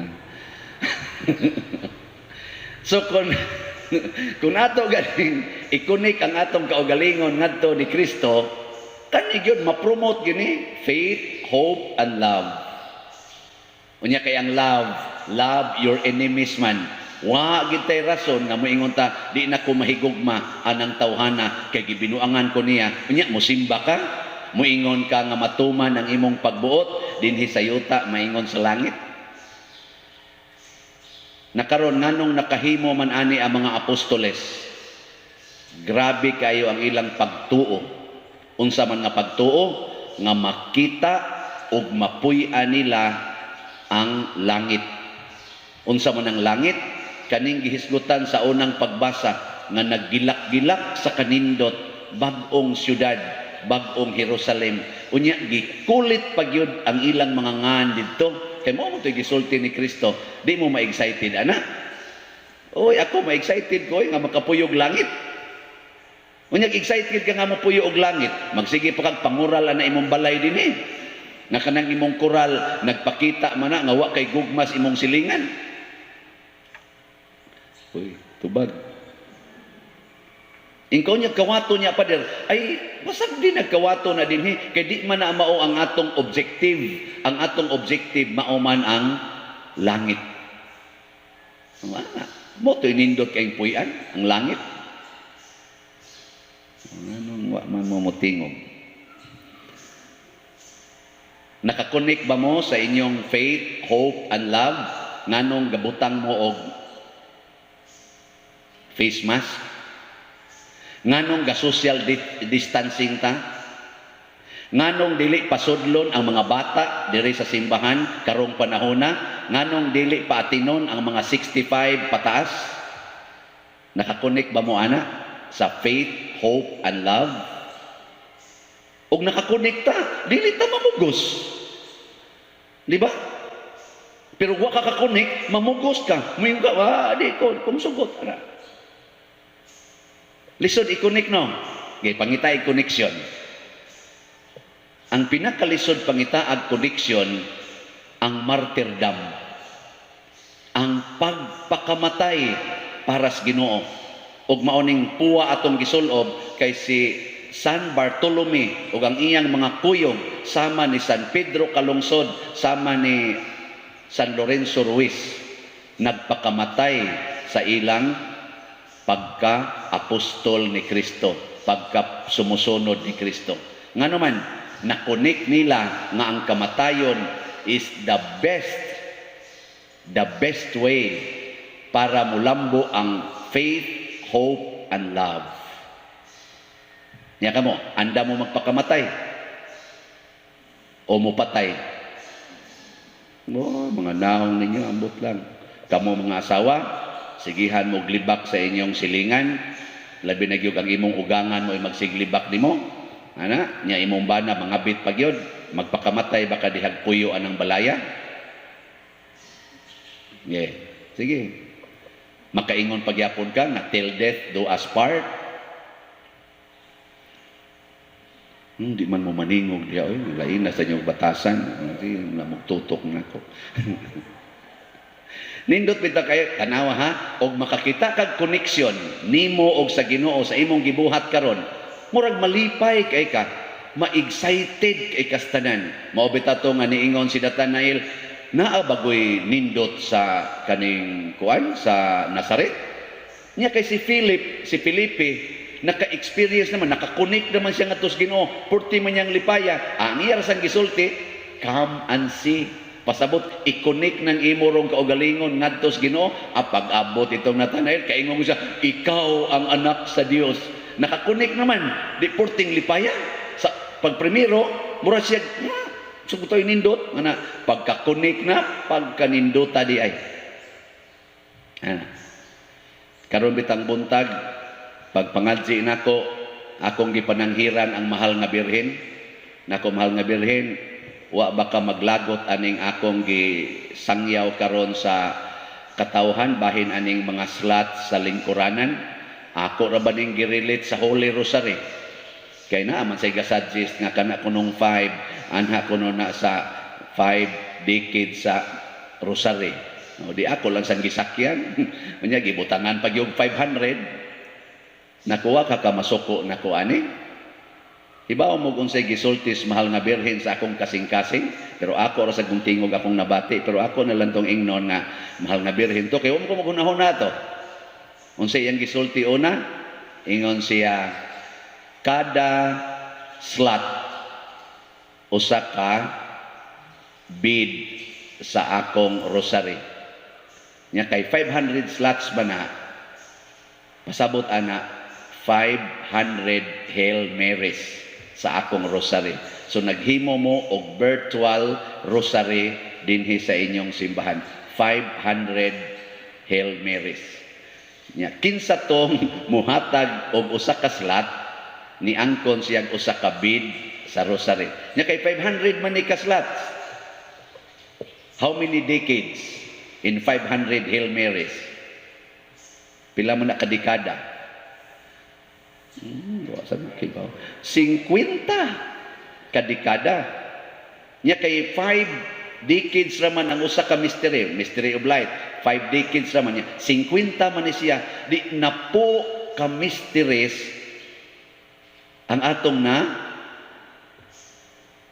Speaker 1: So kung ato ganing i-connect ang atong kaugalingon ngadto ni Kristo, kani gyud ma-promote gini faith, hope and love. Unya kay ang love, love your enemies man. Wa gid tay rason nga moingon ta, "Di na ko mahigugma anang tawhana kay gibinuangan ko niya." Unya mosimba ka, moingon ka nga matuman ang imong pagbuot dinhi sa yuta maingon sa langit. Nakaron, nganong nakahimo man ani ang mga apostoles? Grabe kayo ang ilang pagtuo. Unsa man nga pagtuo? Nga makita ug mapuy-an nila ang langit. Unsa man ang langit? Kaning gihisgutan sa unang pagbasa nga naggilak-gilak sa kanindot bag-ong syudad, bag-ong Jerusalem. Unya gikulit pagyud ang ilang mga ngan didto. Kay mao mo gisulti ni Kristo, di mo ma-excited ana? Oy, ako ma-excited ko nga makapuyog langit. Unya excited ka nga mopuyo og langit, magsige pa kag pangural ana imong balay dinhi. Nga kanang imong kural nagpakita man na nga wa kay gugmas imong silingan. Uy, tubag. Ingkaw niya kawato niya, pader, ay basag di nagkawato na dinhi kay di man na mao ang atong objective. Ang atong objective mao man ang langit. Wala. Mao to nindot kay puy-an ang langit. Anong wa man mo motingog? Nakakonek ba mo sa inyong faith, hope, and love? Nganong gabutang mo og face mask? Nganong ga social distancing ta? Nganong dili pasudlon ang mga bata diri sa simbahan karong panahona? Nganong dili paatinon ang mga 65 pataas? Nakakonek ba mo ana sa faith, hope, and love? Og nakakonekta, dili ta mamugos. Di ba? Pero wa ka kakonek, mamugos ka. Muingon ka, "Ah, di ko, kung sugot." Ana. Lisod i-connect, no? Okay, pangita connection. Ang pinakalisod pangita ag connection, ang martyrdom. Ang pagpakamatay para sa Ginoo. Ug mao ning puwa atong gisulob kay si San Bartolome ug ang iyang mga kuyog sama ni San Pedro Calungsod, sama ni San Lorenzo Ruiz, nagpakamatay sa ilang pagka-apostol ni Kristo, pagka sumusunod ni Kristo. Ngano man, na-connect nila nga ang kamatayon is the best way para mulambo ang faith, hope, and love. Nya kamo, andam mo magpakamatay o mopatay? Mo, mga naong ninyo, ambot lang. Kamo mga asawa, sigihan mo glibak sa inyong silingan, labi na gyud ang imong ugangan mo ay magsiglibak nimo. Ana, nya imong bana mangabit pa gyud, magpakamatay baka dihag puyo anang balaya. Yeah. Sige. Makaingon pagyapon ka nga till death do us part. Di man mo maningog diha oy, lain na sa inyong batasan. Di na tutok nako. Nindot bitaw kayo, tanawa ha, og makakita kag connection nimo og sa Ginoo sa imong gibuhat karon. Murag malipay kay ka, ma-excited kay kas tanan. Mao bitaw to nga niingon si Nathanael, naa bagoy nindot sa kaning kuan sa Nazaret? Nya kay si Philip, si Felipe, naka-experience naman, naka-connect naman siya ngadto sa Ginoo, purti man niyang lipaya. Ang iya ra sang gisulti, "Come and see." Pasabot, i-connect ng imo rong kaugalingon ngadto sa Ginoo. Pag-abot itong Nathanael, kaingon mo siya, "Ikaw ang anak sa Dios." Naka-connect naman, di purting lipaya. Sa pagprimero, mura siya, subutoy nindot, ana, pagka-connect na, pagkanindota di ay. Ana. Karon bitang buntag, pagpangadji nako, akong gipananghiran ang mahal nga Birhen. Nako, mahal nga Birhen, wa baka maglagot aning akong gisangyaw karon sa katawhan bahin aning mga slot sa lingkuranan? Ako ra ba ning girelate sa Holy Rosary? Kay naa man say gasuggest nga kana kunong 5 anha kuno na sa 5 decades sa rosary. No, di ako lang sang gisakyan. Unya gibutangan pag yung 500. Nakuha ka masuko nako ani. Hibaw mo kung say gisultis mahal nga Birhen sa akong kasing-kasing, pero ako ra sa kong tingog akong nabati, pero ako na lang tong ingnon nga mahal nga Birhen to, kay wa mo ko magunahon na to. Unsay iyang gisulti una? Ingon siya, kada slot usa ka bead sa akong rosary. Nya kay 500 slots ba na, pasabot ana 500 Hail Marys sa akong rosary. So naghimo mo og virtual rosary dinhi sa inyong simbahan. 500 Hail Marys. Nya kinsa tong muhatag og usa ka slot, niangkon siyang usa ka bead sa rosary. Nya kay 500 man ni ka slots. How many decades in 500 Hail Marys? Pila man na kadekada? Wa sa kibaw. 50 kadekada. Nya kay 5 decades raman ang usa ka mystery, Mystery of Light. 5 decades raman niya. 50 man ni siya. Di napo ka mysteries ang atong na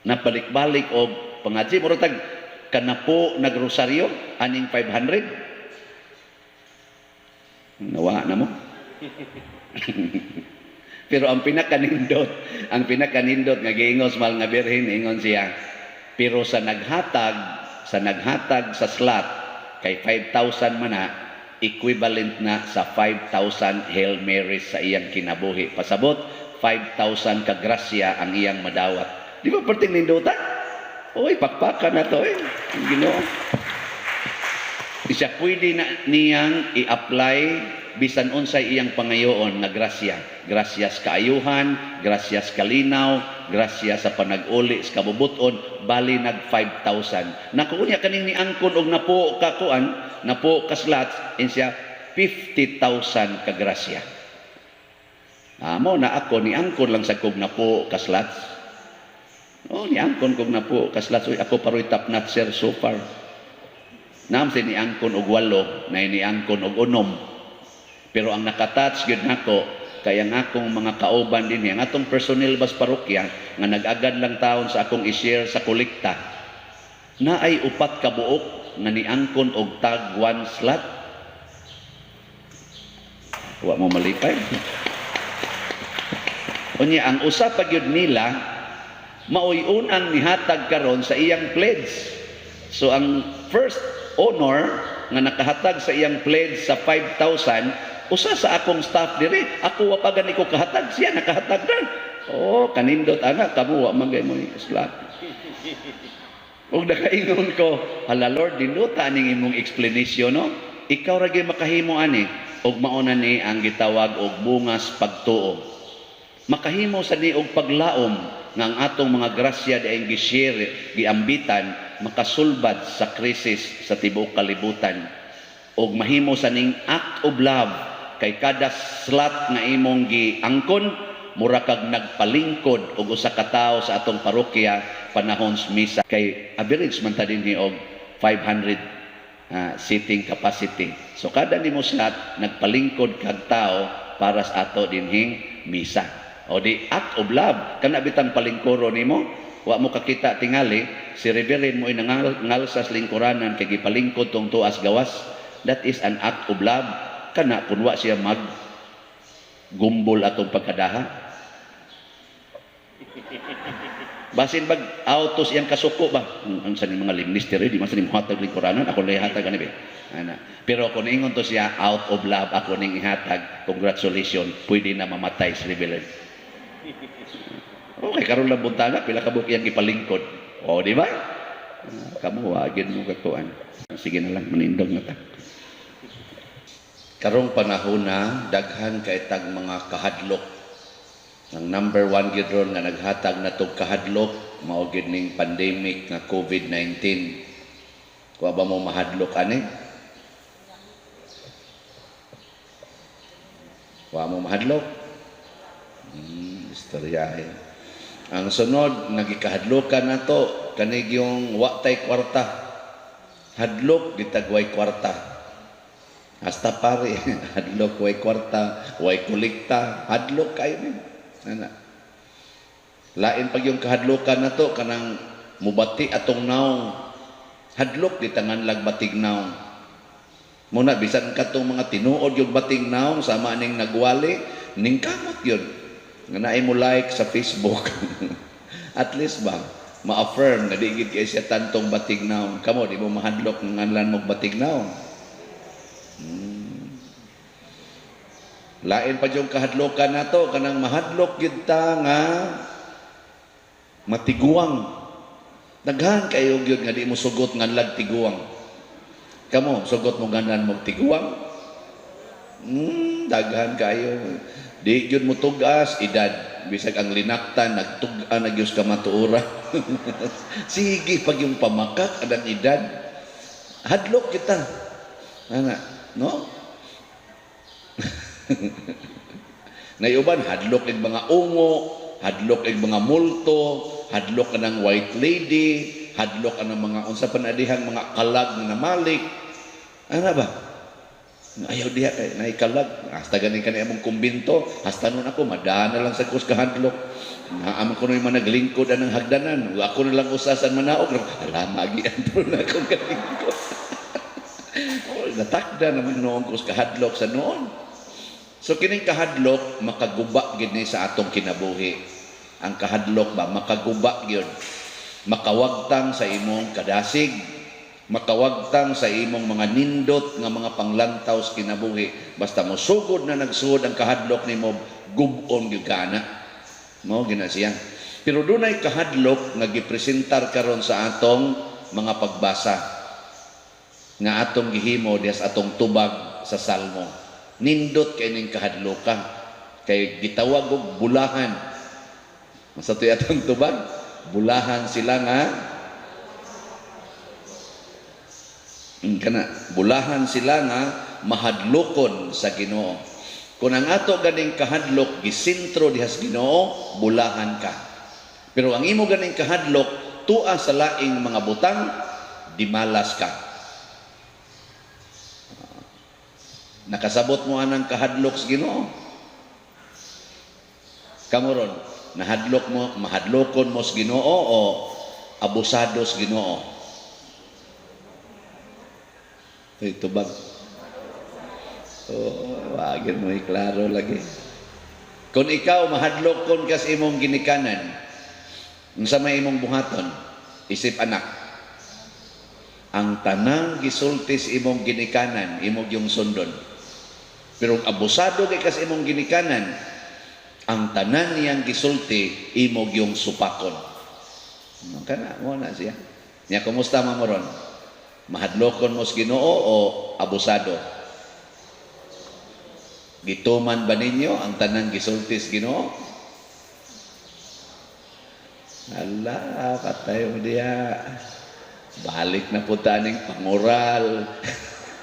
Speaker 1: napalik-balik og pangadji, mura tag kanapo nagrosaryo aning 500. Nawa na mo. Pero ang pinakanindot nga giingos mahal nga Birhen, ingon siya, pero sa naghatag sa slot kay 5,000 man na, equivalent na sa 5,000 Hail Marys sa iyang kinabuhi. Pasabot, 5,000 ka grasya ang iyang madawat. Di ba perting nindota? Uy, pakpakan na to eh. Ang Ginoo. Siya pwede na niyang i-apply bisan unsay iyang pangayoon nga grasya. Grasyas kaayuhan, grasyas kalinaw, grasya sa panag-uli sa kabubuton, bali nag 5,000. Naku, unya kaning niangkon og napo ka kuan, napo ka slots, insiya 50,000 ka grasya. Amo na ako niangkon lang sa kog napo ka slots. Oh, niangkon kog napo ka slots. Uy, ako paroy top notcher so far. Naam si niangkon og walo, na niangkon og 6. Pero ang nakatouch gyud nako kay ang akong mga kauban din, ang atong personnel bas parokya nga nag-agad lang taon sa akong i-share sa kolekta. Na ay upat ka buok nga niangkon og tag one slot. Wa mo malipay. Unya ang usa pa gyud nila maoy unang nihatag karon sa iyang pledge. So ang first honor nga nakahatag sa iyang pledge sa 5,000, usa sa akong staff dire. Ako wa pa gani ko kahatag, siya nakahatag na. Oh, kanindot ana kamo, wa man gay mo slot. Ug nakaingon ko, "Hala Lord, dinota ning imong explanation, no? Ikaw ra gyud makahimo ani." Ug mao na ni ang gitawag og bungas pagtuo. Makahimo sa ni og paglaom nga ang atong mga grasya diayng gi-share, giambitan, makasulbad sa krisis sa tibuok kalibutan. Og mahimo sa ning act of love kay kada slot nga imong giangkon, mura kag nagpalingkod og usa ka tawo sa atong parokya panahon sa misa, kay average man ta dinhi og 500 seating capacity. So kada nimo slot, nagpalingkod kag tao para sa ato dinhing misa. O di act of love kana bitang palingkuro nimo. Wa mo kakita tingali si Reverend mo nangal ngalsa sa lingkuranan kay gipalingkod tong tuas gawas. That is an act of love kana. Kun wa siya mag gumbol atong pagkadaha, basin bag autos iyang kasuko ba? Ang sa ni mga ministry, di man sa ni muhatag lingkuranan, ako lang ihatag ani be. Ana. Pero kung ingon to siya, "Out of love ako ning ihatag," congratulations, pwede na mamatay si Reverend. Okay, karon lang buntaga, pila ka buok iyang ipalingkod. O, di ba? Ah, kamo, wagin mo katuan. Sige na lang, manindog na ta. Karong panahon na, daghan kay tag mga kahadlok. Ang number one gyud ron nga naghatag na tog kahadlok, mao gyud ning pandemic nga COVID-19. Kuha ba mo mahadlok ani? Wa mo mahadlok? Istorya eh. Ang sunod, nagikahadlokan na to, kanig yung wa tay kwarta. Hadlok, gitag way kwarta. Hasta pare, hadlok way kwarta, way kolekta, hadlok kayo ni. Ana. Lain pag yung kahadlokan na to, kanang mubati atong naong. Hadlok, di tangan lag batig naong. Muna, bisan katong mga tinuod yung bating naong, sama ning nagwali, ning kamot yun. Nga naay mo like sa Facebook. At least ba, ma-affirm nga di gid kay siya tantong batig naong. Kamo, di mo mahadlok ng nganlan mo batig naong. Lain pa yung kahadlokan nato, kanang mahadlok gyud ta nga matiguang. Daghan kayo gyud nga di mo sugot nganlag tiguang. Kamo, sugot mo ganan mo tiguang? Daghan kayo. Di gyud mo tugas edad. Bisag ang linaktan nagtug-an na gyud ka matuora. Sige pag yung pamakak anang edad. Hadlok kita. Ana, no? Nayuban hadlok ig mga ungo, hadlok ig mga multo, hadlok kanang white lady, hadlok kanang mga unsa pa na dihang mga kalag nga namalik. Ana ba? Ayaw diha kay naay kalag. Hasta ganin kani among kumbinto, hasta nun ako madaan na lang sa kus kahadlok. Naamon ko na yung mga naglingkod anang hagdanan. Ako na lang usasan manaog. Ala, magian to na akong kalingkod. Oh, natakda naman noon ko sa kahadlok sa noon. So kining kahadlok makaguba gid ni sa atong kinabuhi. Ang kahadlok ba makaguba gyud. Makawagtang sa imong kadasig, makawagtang sa imong mga nindot nga mga panglantaw sa kinabuhi. Basta mo sugod na nagsugod ang kahadlok nimo, gub-on gyud ka ana. Mao gina siya. Pero dunay kahadlok nga gipresentar karon sa atong mga pagbasa nga atong gihimo diha sa atong tubag sa Salmo. Nindot kay ning kahadloka kay gitawag og bulahan. Masa to'y atong tubag, bulahan sila nga kana bulahan sila nga mahadlokon sa Ginoo. Kung ang ato ganing kahadlok gisentro diha sa Ginoo, bulahan ka. Pero ang imo ganing kahadlok tua sa laing mga butang, dimalas ka. Nakasabot mo anang kahadlok sa Ginoo? Kamo ron, nahadlok mo, mahadlokon mo sa Ginoo o abusado sa Ginoo? Ito bag. Oh, wagin mo iklaro lagi. Kung ikaw mahadlok kon kas imong ginikanan, unsa may imong buhaton? Isip anak. Ang tanang gisulti sa imong ginikanan, imong yung sundon. Pero abusado kay kas imong ginikanan, Ang tanan niyang gisulti, imo gyung supakon. No, kana mo na siya. Nya kumusta man mo ron? Mahadlokon mo sa Ginoo o abusado? Gituman ba ninyo ang tanang gisulti sa Ginoo? Ala, patay mo diya. Balik na po taning pangural.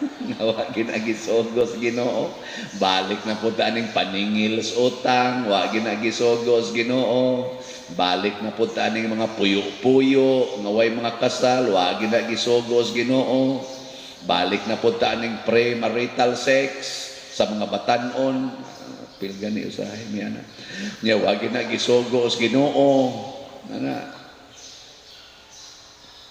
Speaker 1: Nga wa ginagisugo sa Ginoo. Balik na po taning paningil sa utang. Wa ginagisugo sa Ginoo. Balik na po taning mga puyo-puyo, nga way mga kasal, wa ginagisugo sa Ginoo. Balik na po taning premarital sex sa mga batanon. Pil gani usahay mi ana. Nya wa ginagisugo sa Ginoo. Ana.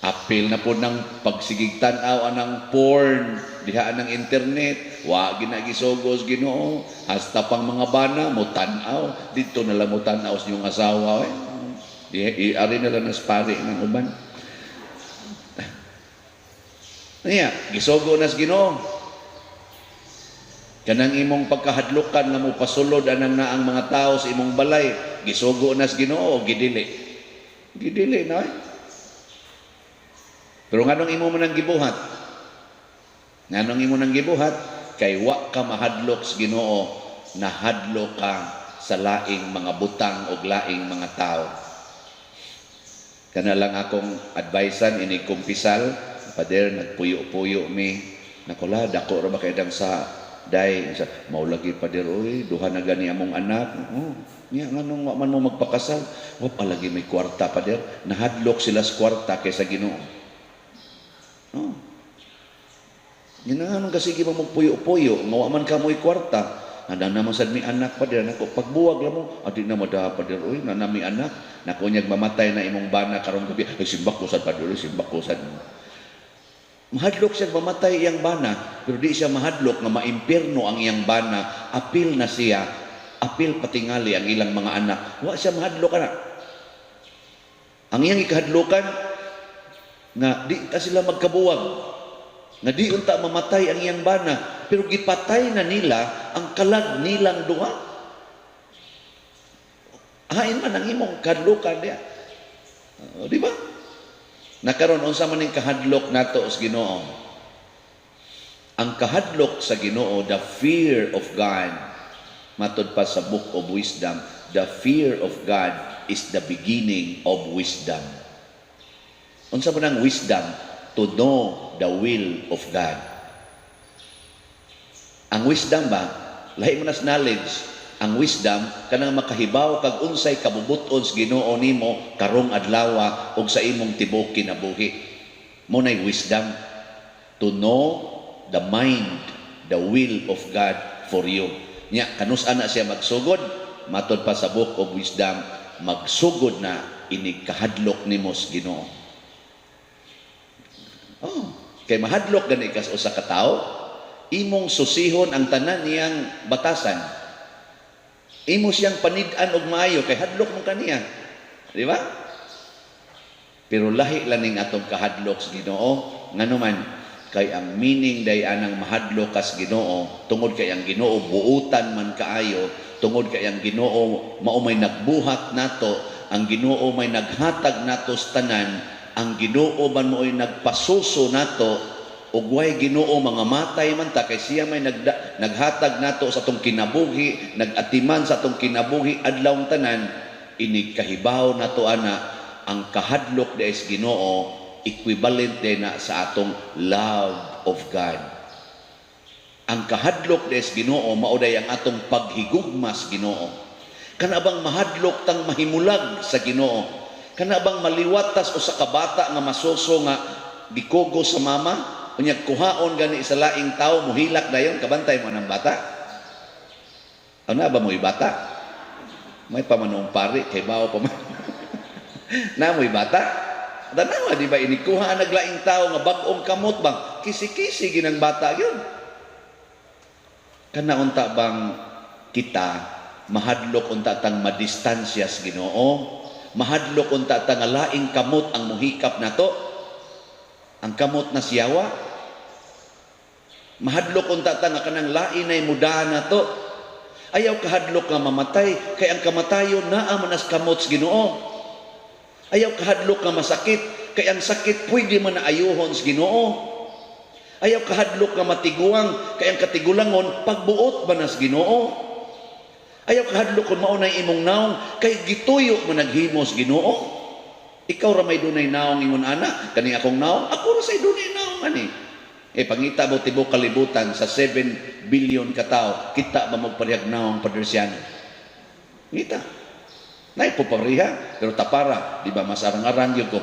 Speaker 1: Apil na po ng pagsigig tan-aw anang porn diha ng internet, wa ginagisugo sa Ginoo. Hasta pang mga bana mo tan-aw dito na lang, mo tan-aw sa inyong asawa eh. Di ari na lang nas pari ng uban. Niya, gisugo na sa Ginoo. Kanang imong pagkahadlukan nga mo pasulod anang naang mga tao sa imong balay, gisugo na sa Ginoo o gidili? Gidili na eh. Pero nganong imo man ang gibuhat? Nganong imo nang gibuhat? Kay wa ka mahadlok sa Ginoo, nahadlok ka sa laing mga butang o laing mga tao. Kana lang akong advisean ini kumpisal, pader, nagpuyo-puyo mi. Nakola, dako ra ba kay dang sa day sa mao lagi, pader, oy, duha na gani among anak. Oh, niya nganong wa man mo magpakasal? Wa pa lagi may kwarta, pader. Nahadlok sila sa kwarta kaysa Ginoo. Oh. Nga nganong kasige mo magpuyo-puyo, nga wa man ka mo'y kwarta? Nada naman sad mi anak, pader. Nako, pagbuwag lang mo, adi na mada, pader, oy, na nami anak. Nako, nyag mamatay na imong bana karong gabi. Ay, simbak ko sad, pader, oy, simbak ko sad. Mahadlok siya mamatay iyang bana, pero di siya mahadlok nga maimpierno ang iyang bana. Apil na siya, apil patingali ang ilang mga anak. Wa siya mahadlok ana. Ang iyang ikahadlokan, nga di ta sila magkabuwag, nga di unta mamatay ang iyang bana, pero gipatay na nila ang kalag nilang duha. Hain man ang imong kahadlokan diya. Oh, di ba? Nakaron, unsa man ning kahadlok nato sa Ginoo? Ang kahadlok sa Ginoo, the fear of God, matod pa sa Book of Wisdom, the fear of God is the beginning of wisdom. Unsa man ang wisdom? To know the will of God. Ang wisdom ba, lahi mo na sa knowledge. Ang wisdom, kanang makahibaw kag unsay kabubuton sa Ginoo nimo karong adlaw ug sa imong tibuok kinabuhi. Mo nay wisdom, to know the mind, the will of God for you. Nya kanus ana siya magsugod? Matod pa sa Book of Wisdom, magsugod na inig kahadlok nimo sa Ginoo. Oh, kay mahadlok gani kas usa ka tawo, imong susihon ang tanan niyang batasan. Imo siyang panid-an og maayo kay hadlok mo kaniya. Di ba? Pero lahi lang ning atong kahadlok sa Ginoo, ngano man kay ang meaning day anang mahadlok kas Ginoo, tungod kay ang Ginoo buutan man kaayo, tungod kay ang Ginoo mao may nagbuhat nato, ang Ginoo may naghatag nato sa tanan, ang Ginoo man mo'y nagpasuso nato, ug way Ginoo mga matay man ta, kay siya may naghatag nato sa atong kinabuhi, nagatiman sa atong kinabuhi adlaw tanan. Inig kahibaw nato ana, ang kahadlok di sa Ginoo equivalent din na sa atong love of God. Ang kahadlok di sa Ginoo mao day ang atong paghigugma sa Ginoo. Kana bang mahadlok tang mahimulag sa Ginoo? Kana bang maliwatas usa ka bata nga masuso nga gikugo sa mama, unya kuhaon gani sa laing tao, muhilak dayon? Kabantay mo ng bata? Ano ba mo'y bata? May pamanong pari kay bao pa man na mo'y bata. Tanawa, di ba, inikuha naglaing tao nga bag-ong kamot bang kisi-kisi ginang bata yun. Kana unta bang kita mahadlok unta tang madistansya sa Ginoo, mahadlok unta tang nga laing kamot ang muhikap nato, ang kamot na siyawa. Mahadlok unta ta nga kanang lain ay mudahan nato. Ayaw kahadlok nga mamatay kay ang kamatayon naa man nas kamot sa Ginoo. Ayaw kahadlok nga masakit kay ang sakit pwede man na ayuhon sa Ginoo. Ayaw kahadlok nga matiguang kay ang katigulangon pagbuot man nas Ginoo. Ayaw kahadlok kung mao nay imong naong kay gituyo man naghimo sa Ginoo. Ikaw ra may dunay naong ingon ana, kani akong naong, ako ra say dunay naong ani. Eh pangita mo tibok kalibutan sa 7 billion katao, kita ba mo parehag naong, Padersiano? Ngita. Nay po pareha, pero tapara, di ba mas arang-arang gyud ko.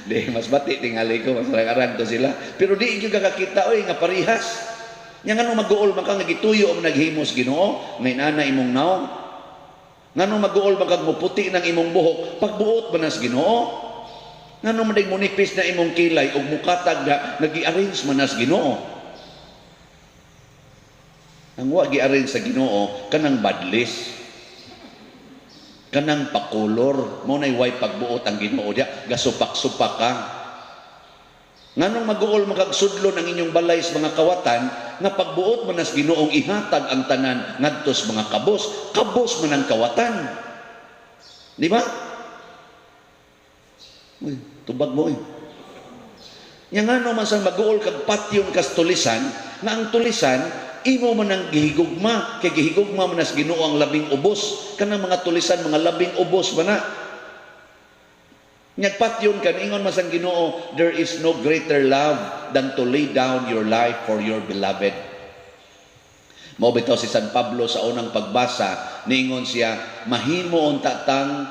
Speaker 1: Di mas bati tingali ko, mas arang-arang to sila. Pero di gyud ka kakita oy nga parehas. Nya ngano mag-uol man ka nga gituyo ang naghimo sa Ginoo, ngay ana imong naong? Ngano mag-uol man kag muputi ng imong buhok, pagbuot man nas Ginoo? Ngano man day munipis na imong kilay ug mukatag na nagi-arrange man nas Ginoo? Ang wa gi-arrange sa Ginoo kanang badlis. Kanang pakulor, mo nay way pagbuot ang Ginoo diya, gasupak-supak ka. Nganong mag-uol man kag sudlon ang inyong balay sa mga kawatan nga pagbuot man nas Ginoong ihatag ang tanan ngadto sa mga kabos, kabos man ang kawatan. Di ba? Uy, tubag mo eh. Nya ngano man sang mag-uol kag patyon kas tulisan, nga ang tulisan imo man ang gihigugma, kay gihigugma man nas Ginoo ang labing ubos, kanang mga tulisan mga labing ubos man na. Nyag patyon ka, ingon man sang Ginoo, "There is no greater love than to lay down your life for your beloved." Mao bitaw si San Pablo sa unang pagbasa, niingon siya, mahimo unta tang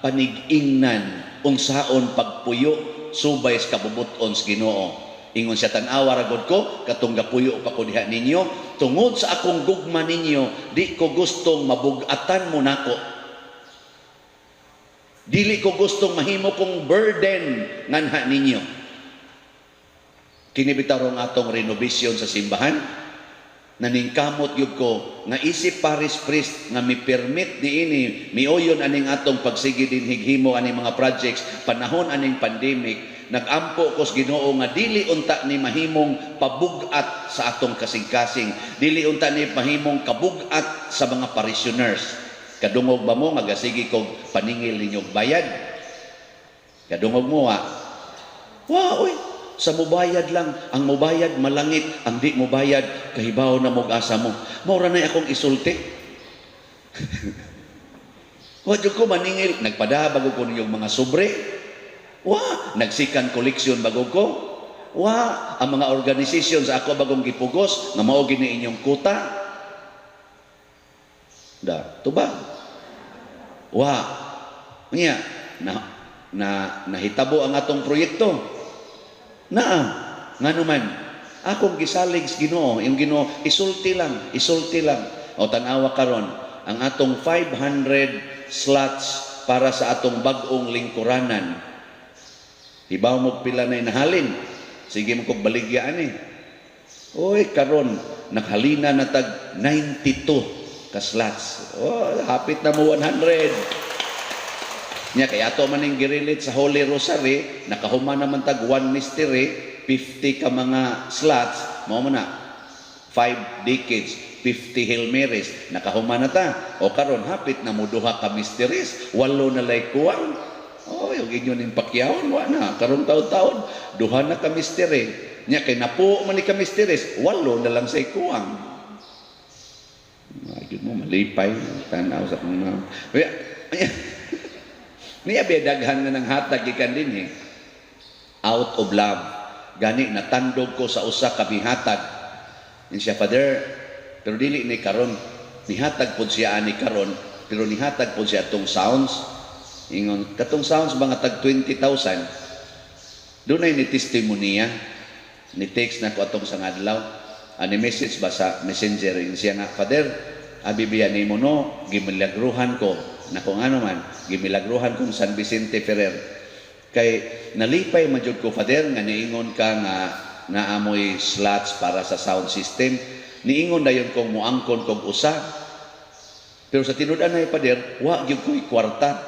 Speaker 1: panig-ingnan unsaon pagpuyo subay sa kabubut-on sa Ginoo. Ingon siya, tan-awa ra gud ko katong gapuyo pa ko diha ninyo, tungod sa akong gugma ninyo, di ko gustong mabug-atan mo nako. Dili ko gustong mahimo kong burden nganha ninyo. Kini bitaw rong atong renovation sa simbahan, naningkamot gyud ko nga isip parish priest nga mi permit niini, miuyon aning atong pagsige din highimo aning mga projects panahon aning pandemic. Nagampo ko sa Ginoo nga dili unta ni mahimong pabug-at sa atong kasing-kasing, dili unta ni mahimong kabug-at sa mga parishioners. Kadungog ba mo nga gasige kog paningil ninyong bayad? Kadungog mo ha? Wa oy, sa mubayad lang, ang mubayad malangit, ang di mubayad kahibaw na mog asa mo. Mao ra nay akong isulti. Wa jud ko maningil, nagpada bago ko ninyong mga sobre. Wa, nagsikan collection bago ko. Wa, ang mga organization sa ako bagong gipugos nga mao gini inyong kuta. Da, tubag. Wa. Nya, na, na nahitabo ang atong proyekto. Naa, ngano man, akong gisalig sa Ginoo, yung Ginoo, isulti lang, isulti lang. O tan-awa karon, ang atong 500 slots para sa atong bag-ong lingkuranan. Hibaw mo pila na nahalin. Sige mo kog baligya ani. Oy, karon nakhalina na tag 92 ka slots. Oh, hapit na mo 100. Nya kay ato man ning gi-relate sa Holy Rosary, nakahuman naman tag one mystery, 50 ka mga slots, mao man na 5 decades, 50 Hail Marys, nakahuman na ta. O karon hapit na mo duha ka mysteries, walo na lay kuwang. Oh, yung inyo ning pakyawon wa na karon taon-taon, duha na ka mystery. Nya kay napuo man ni ka mysteries, walo na lang say kuwang. Ay, mo malipay tanaw sa akong mga. Niya ba daghan nga nang hatag gikan dinhi out of love. Gani natandog ko sa usa ka mihatag. Ingon siya, "Father," pero dili ni karon. Nihatag pod siya ani karon, pero nihatag pod siya atong sounds. Ingon, katong sounds mga tag 20,000. Dunay ni testimonya. Ni text na ko atong sa adlaw. Ani message ba sa Messenger, ingon siya nga, "Father, abi biya nimo no, gimilagruhan ko." Nako, ano man, gimilagruhan kong San Vicente Ferrer. Kay nalipay man jud ko, Father, nga niingon ka nga naamoy slots para sa sound system. Niingon dayon kong muangkon kog usa. Pero sa tinud-anay, Father, wa gyud ko'y kwarta.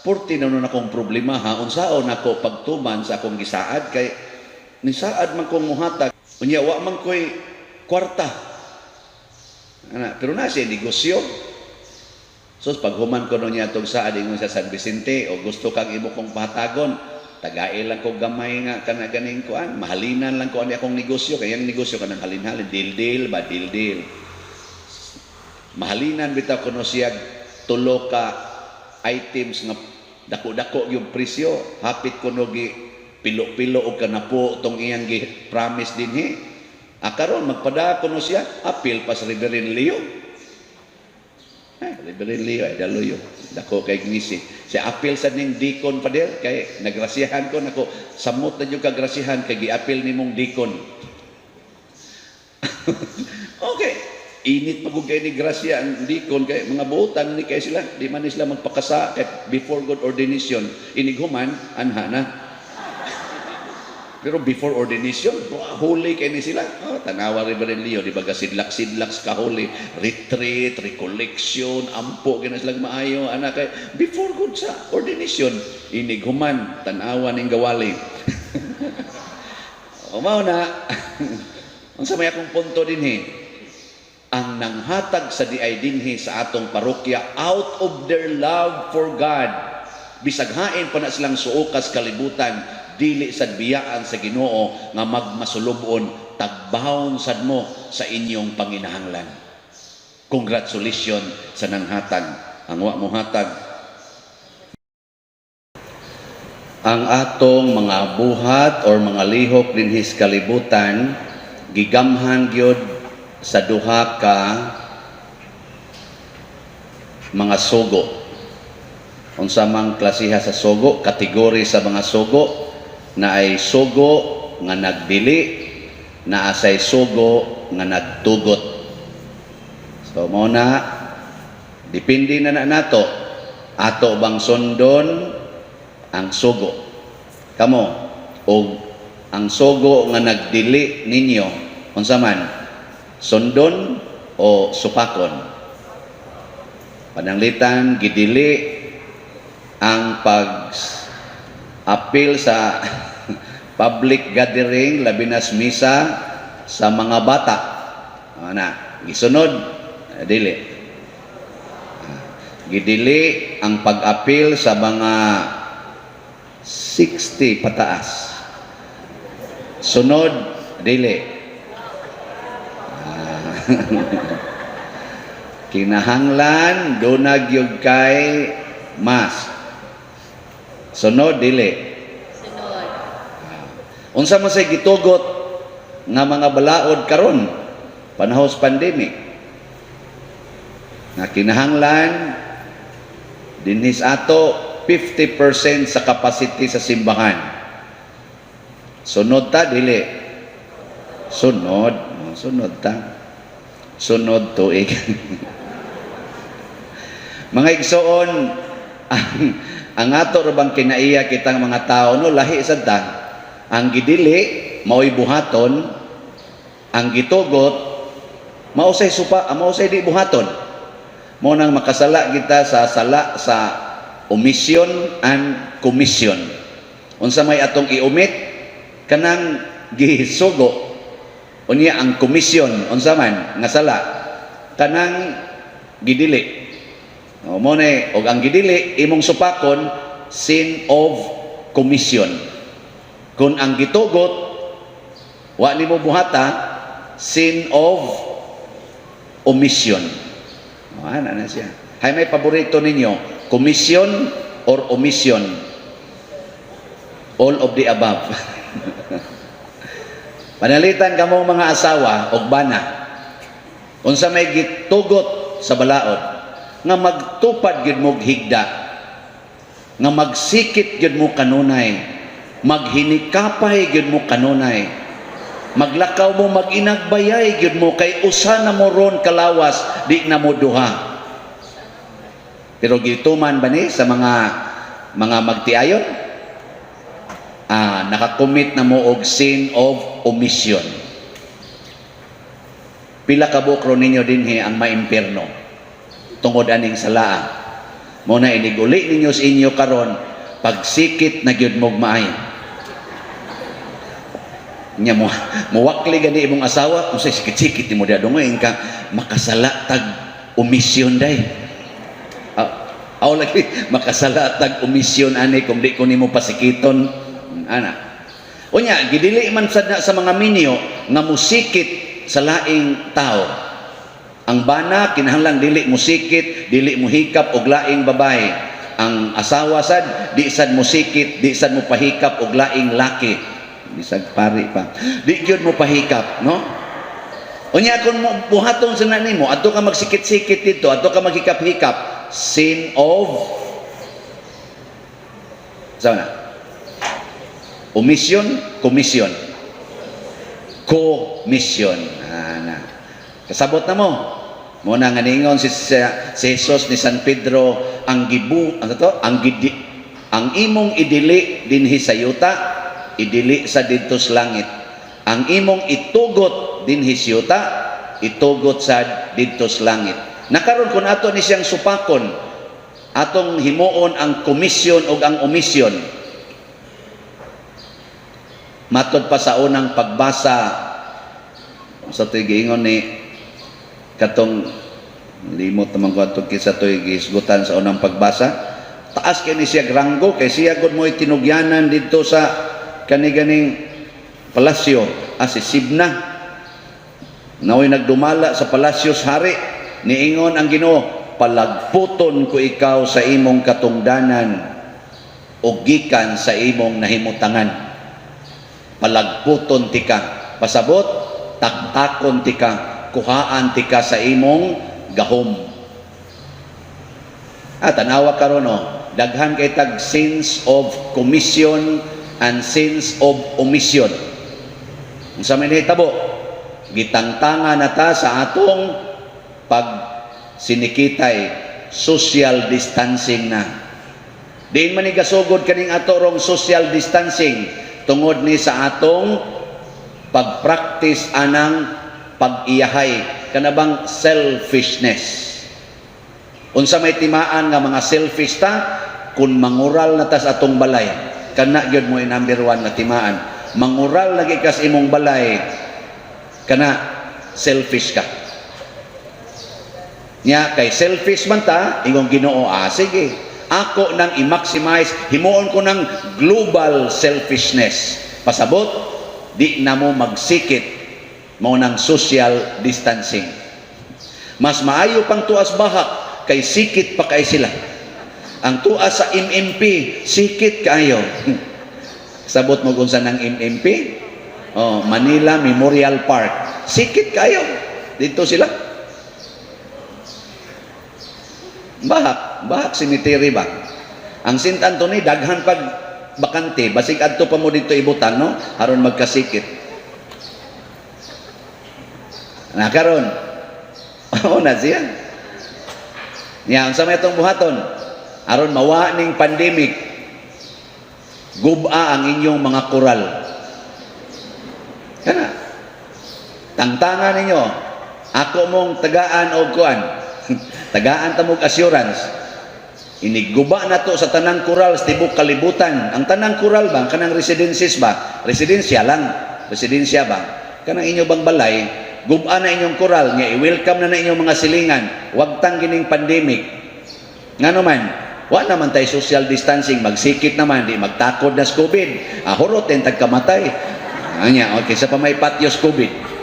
Speaker 1: Porti na nun akong problema ha, unsaon ako pagtuman sa akong gisaad kay nisaad man kong muhatag. Unya wa man ko'y kwarta. Ana, pero na siya negosyo. So paghuman ko niya tong saad, ingon sa San Vicente, o gusto kang imo kong pahatagon, tagae lang ko gamay nga kana ganing kuan, mahalinan lang ko ani akong negosyo, kay ang negosyo kanang halin-halin, deal-deal ba, deal-deal. Mahalinan bitaw kuno siya tulo ka items nga dako-dako yung presyo, hapit kuno gi pilo-pilo og kanapo tong iyang gi promise dinhi. Ah, karon magpada kuno siya, apil pa sa Reverend Leo. Eh, Reverend Leo ay daluyo. Dako kay ngisi. Siya apil sa ning deacon, Father, kay nagrasyahan ko nako, samot na jud ka grasyahan kay giapil nimong deacon. Okay. Init pa kay ni grasya ang deacon kay mga buotan ni kay sila, di man ni sila magpakasa kay before God ordination, inighuman anha na. Pero before ordination, holy kay ni sila. Oh, tanawa, Reverend Leo, di ba sidlak-sidlak sa kahuli, retreat, recollection, ampo gina sila maayo, anak kay before God sa ordination, inighuman, tanawa ning gawali. O mao na, unsa may akong punto dinhi? Ang nanghatag sa diay dinhi sa atong parokya out of their love for God, bisag hain pa na silang suokas kalibutan, dili sad biyaan sa Ginoo nga magmasulubon, tagbahon sad mo sa inyong panginahanglan. Congratulations sa nanghatag. Ang wa mo hatag, ang atong mga buhat or mga lihok dinhi sa kalibutan gigamhan gyud sa duha ka mga sugo. Unsa mang klasiha sa sugo, kategori sa mga sugo, na ay sugo nga nagdili, na asay sugo nga nagtugot. So mo na depende na na nato ato bang sundon ang sugo. Kamo og ang sugo nga nagdili ninyo, unsa man, sundon o supakon? Pananglitan gidili ang pag apil sa public gathering, labi na sa misa sa mga bata. Ana, gisunod dili? Gidili ang pag-apil sa mga 60 pataas. Sunod dili? Kinahanglan dunag gyud kay mask. Sunod dili?
Speaker 2: Sunod.
Speaker 1: Unsa man say gitugot nga mga balaod karon panahon sa pandemic? Nga kinahanglan dinhi sa ato 50% sa capacity sa simbahan. Sunod ta dili? Sunod. Oh, sunod ta. Sunod tuig. Mga igsoon, ang ato ra bang kinaiya kitang mga tao, no, lahi sad ta. Ang gidili mao'y buhaton, ang gitugot mao say supa, mao say di buhaton. Mao nang makasala kita sa sala sa omission and commission. Unsa may atong i-omit? Kanang gisugo. Unya ang commission, unsa man nga sala? Kanang gidili. O mo na, og ang gidili imong supakon, sin of commission. Kung ang gitugot wa nimo buhata, sin of omission. O, ana na siya. Hay, may paborito ninyo, commission or omission? All of the above. Panalitan kamo mga asawa og bana. Unsa may gitugot sa balaod? Nga magtupad gyud mo higda. Nga magsikit gyud mo kanunay. Maghinikapay gyud mo kanunay. Maglakaw mo mag-inagbayay gyud mo kay usa na mo ron kalawas, di na mo duha. Pero gituman ba ni sa mga magtiayon? Ah, nakakommit na mo og sin of omission. Pila ka buok ninyo dinhi ang maimpierno tungod aning salaa? Mo na iniguli ninyo sa inyo karon, pagsikit na gyud mog maayo. Nya mo muwakli gani imong asawa, unsay sikit-sikit nimo diha dong ka makasala tag omission day. Ah, aw lagi makasala tag omission ani kung di ko nimo pasikiton ana. Unya gidili man sad na sa mga minyo nga musikit sa laing tao. Ang bana kinahanglan dili musikit, dili muhikap og laing babae. Ang asawa sad di sad musikit, di sad mo pahikap og laing laki. Bisag pari pa. Di gyud mo pahikap, no? Unya kung mo buhaton sa nimo, adto ka magsikit-sikit dito, adto ka maghikap-hikap, sin of sa na? Omission, commission. Commission. Ana. Kasabot na mo. Mo na nga ningon si Jesus ni San Pedro, ang gibu ano to, ang gidi, ang imong idili dinhi sa yuta, idili sa didto sa langit. Ang imong itugot dinhi sa yuta, itugot sa didto sa langit. Nakaron kung ato ni siyang supakon, atong himuon ang komisyon o ang omisyon. Matod pa sa unang pagbasa sa to'y giingon ni katong, limot naman ko atong kinsa to'y gihisgutan sa unang pagbasa, taas kay ni siya ranggo kay siya gud mo'y tinugyanan didto sa kani-ganing palasyo, ah, si Sibna naoy nagdumala sa palasyo sa hari. Niingon ang Ginoo, "Palagputon ko ikaw sa imong katungdanan o gikan sa imong nahimutangan." Palagputon tika, pasabot taktakon tika, kuhaan tika sa imong gahom. Ah, tanawa karon, oh, daghan kay tag sins of commission and sins of omission. Unsa may nahitabo, gitangtanga na ta sa atong pag sinikitay, social distancing na. Diin man ni gasugod kaning ato rong social distancing? Tungod ni sa atong pagpractice anang pag-iyahay, kanabang selfishness. Unsa may timaan nga mga selfish ta? Kung mangural na tas atong balay, kana gyud mo number one nga timaan. Mangural lagi kas imong balay, kana selfish ka. Nya kay selfish man ta, ingong Ginoo, "Ah, sige, ako nang i-maximize, himuon ko ng global selfishness." Pasabot, di na mo magsikit, mao nang social distancing. Mas maayo pang tuas bahak kay sikit pa kay sila. Ang tuas sa MMP, sikit kayo. Sabot mo kung saan ang MMP? Oh, Manila Memorial Park. Sikit kayo. Dito sila. Bahak, bahak cemetery ba? Ang St. Anthony daghan pag bakante, basig adto pa mo dito ibutang, no? Aron magkasikit. Na karon. Oo na siya. Nya unsa may atong buhaton? Aron mawa ning pandemic, guba ang inyong mga koral. Kana. Tangtangan ninyo. Ako mong tagaan og kuan. Tagaan ta mog assurance. Inigguba na to sa tanang koral sa tibok kalibutan. Ang tanang koral ba, kanang residences ba? Residensya lang. Residensya ba? Kanang inyo bang balay, guba na inyong koral, nga i-welcome na na inyong mga silingan. Wag tang gining pandemic. Ngano man, wa naman tay social distancing, magsikit naman, di magtakod na sa COVID. Ah, hurot tag kamatay. Anya, okay, sa pa may patyos COVID.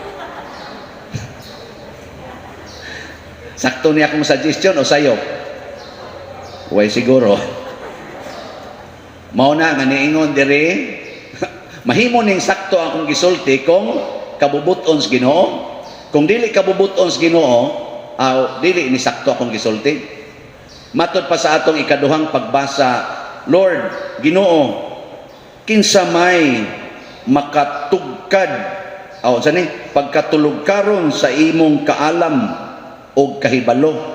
Speaker 1: Sakto niya akong suggestion o sayo? Way siguro. Mao na nga niingon diri, mahimo ning sakto akong gisulti kung kabubuton sa Ginoo. Kung dili kabubuton sa Ginoo, aw dili ni sakto akong gisulti. Matod pa sa atong ikaduhang pagbasa, "Lord, Ginoo, kinsa may makatugkad aw sa ni pagkatulog karon sa imong kaalam og kahibalo?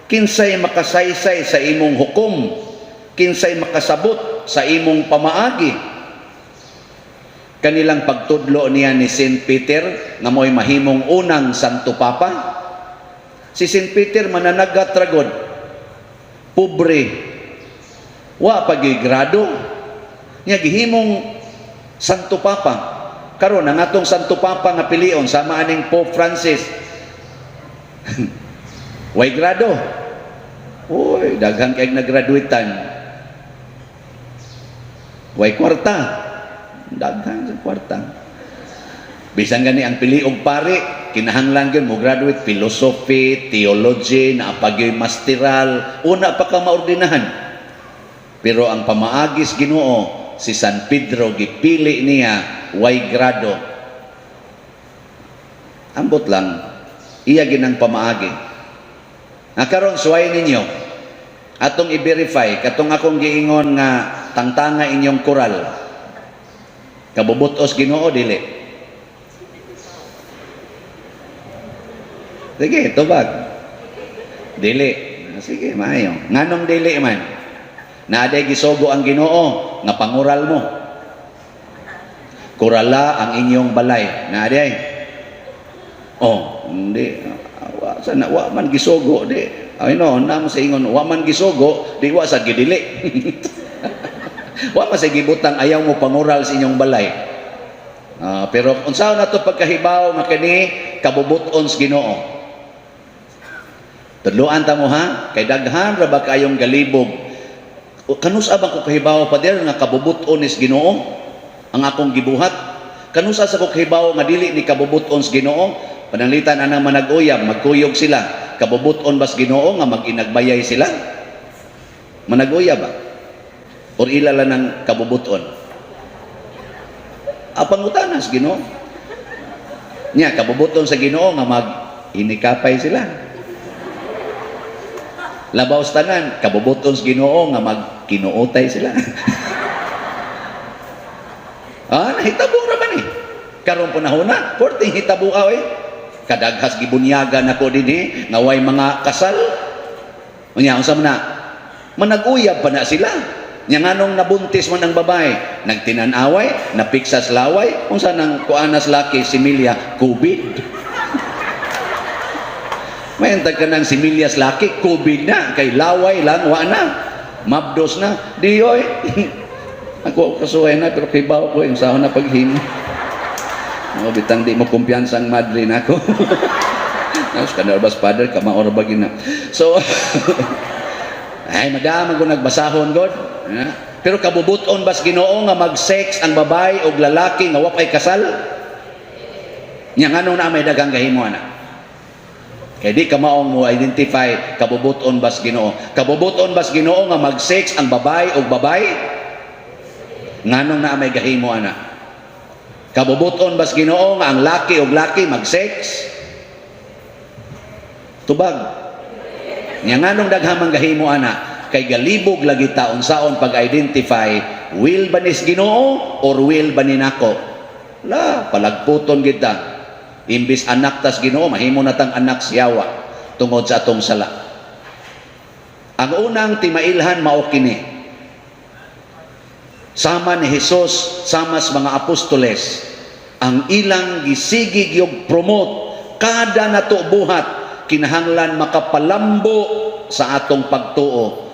Speaker 1: Kinsay makasaysay sa imong hukom? Kinsay makasabot sa imong pamaagi?" Kanilang pagtudlo niya ni Saint Peter nga mo'y mahimong unang Santo Papa. Si Saint Peter mananagat ragod, pobre, wa pagi grado niya, gihimong Santo Papa. Karon ang atong Santo Papa nga pilion sama aning Pope Francis, way grado. Uy, daghan kay nagraduitan. Way kwarta. Daghan sa kwarta. Bisan gani ang pili og pari, kinahanglan gyud mo graduate philosophy, theology, naa pa gyoy masteral, una pa ka maordinahan. Pero ang pamaagis Ginoo, si San Pedro gipili niya way grado. Ambot lang, iya ginang pamaagi. Nga karon suway ninyo, atong i-verify katong akong giingon nga tangtanga inyong koral. Kabubutos Ginoo, dili? Sige, tubag. Dili. Sige, maayo. Nganong dili man? Naa day gisugo ang Ginoo nga pangural mo. Kurala ang inyong balay. Naa day. Oh, hindi. Wa sana wa man gisugo di. Ay no, na mo sa ingon, wa man gisugo, di wa sa gidili. Wa man sa gibutang ayaw mo pangural sa inyong balay. Pero unsaon na to pagkahibaw nga kini kabubuton sa Ginoo? Tudloan ta mo ha, kay daghan ra ba kayong galibog. Kanus-a ba ko kahibaw, Pader, nga kabubuton is Ginoo ang akong gibuhat? Kanus-a sa ko kahibaw nga dili ni kabubuton sa Ginoo? Pananglitan anang manag-uyab, magkuyog sila. Kabubuton bas Ginoo nga mag-inagbayay sila? Manag-uyab ba? Or ila lang ng kabubuton? Apangutanas Ginoo. Nya kabubuton sa Ginoo nga mag inikapay sila. Labaw sa tanan, kabubuton sa Ginoo nga magkinuotay sila. Nahitabo ra man eh. Karon panahon na, porting hitabo eh. Kadaghas gibunyagan nako dinhi nga way mga kasal. Unya unsa man na? Manag-uyab pa na sila. Nya nganong nabuntis man ang babae, nagtinan-away, napiksas laway, unsa nang kuanas laki similya, COVID. May ka ng similyas laki, COVID na, kay laway lang, wa na. Mabdos na, di oy. Ako kasuhay na, pero kibaw ko, yung sahon na paghimo. O, bitang di mo kumpiyansa ang madre na ako. Tapos kanarbas, Father, kamaor ba gina. So, ay, madama ko nagbasahon, God. Ha? Pero kabubuton bas Ginoo nga mag-sex ang babae o lalaki nga wapay kasal? Nya nganong na may daghang gahimo ana? Kay di ka maong mo identify kabubuton bas Ginoo. Kabubuton bas Ginoo nga mag-sex ang babae o babae? Nganong na may gahimo ana? Kabubuton bas Ginoo nga ang laki og laki mag-sex? Tubag. Nya nganong daghang man gahimo ana? Kay galibog lagi ta unsaon pag-identify will ba nis Ginoo or will ba ni nako? La, palagputon kita. Imbis anak tas Ginoo, mahimo na tang anak siyawa tungod sa atong sala. Ang unang timailhan mao kini. Sama ni Jesus, sama sa mga apostoles, ang ilang gisigi yung promote kada nato buhat kinahanglan makapalambo sa atong pagtuo,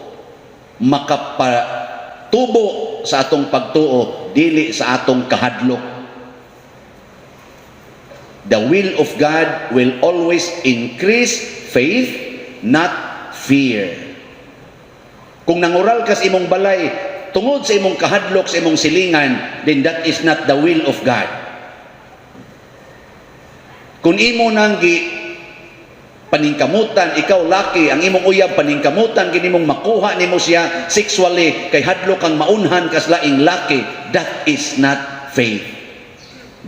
Speaker 1: makapatubo sa atong pagtuo, dili sa atong kahadlok. The will of God will always increase faith, not fear. Kung nangural kas imong balay tungod sa imong kahadlok sa imong silingan, then that is not the will of God. Kung imo nang gi paningkamutan, ikaw laki, ang imong uyab paningkamutan gini mong makuha nimo siya sexually kay hadlok kang maunhan kas laing laki, that is not faith.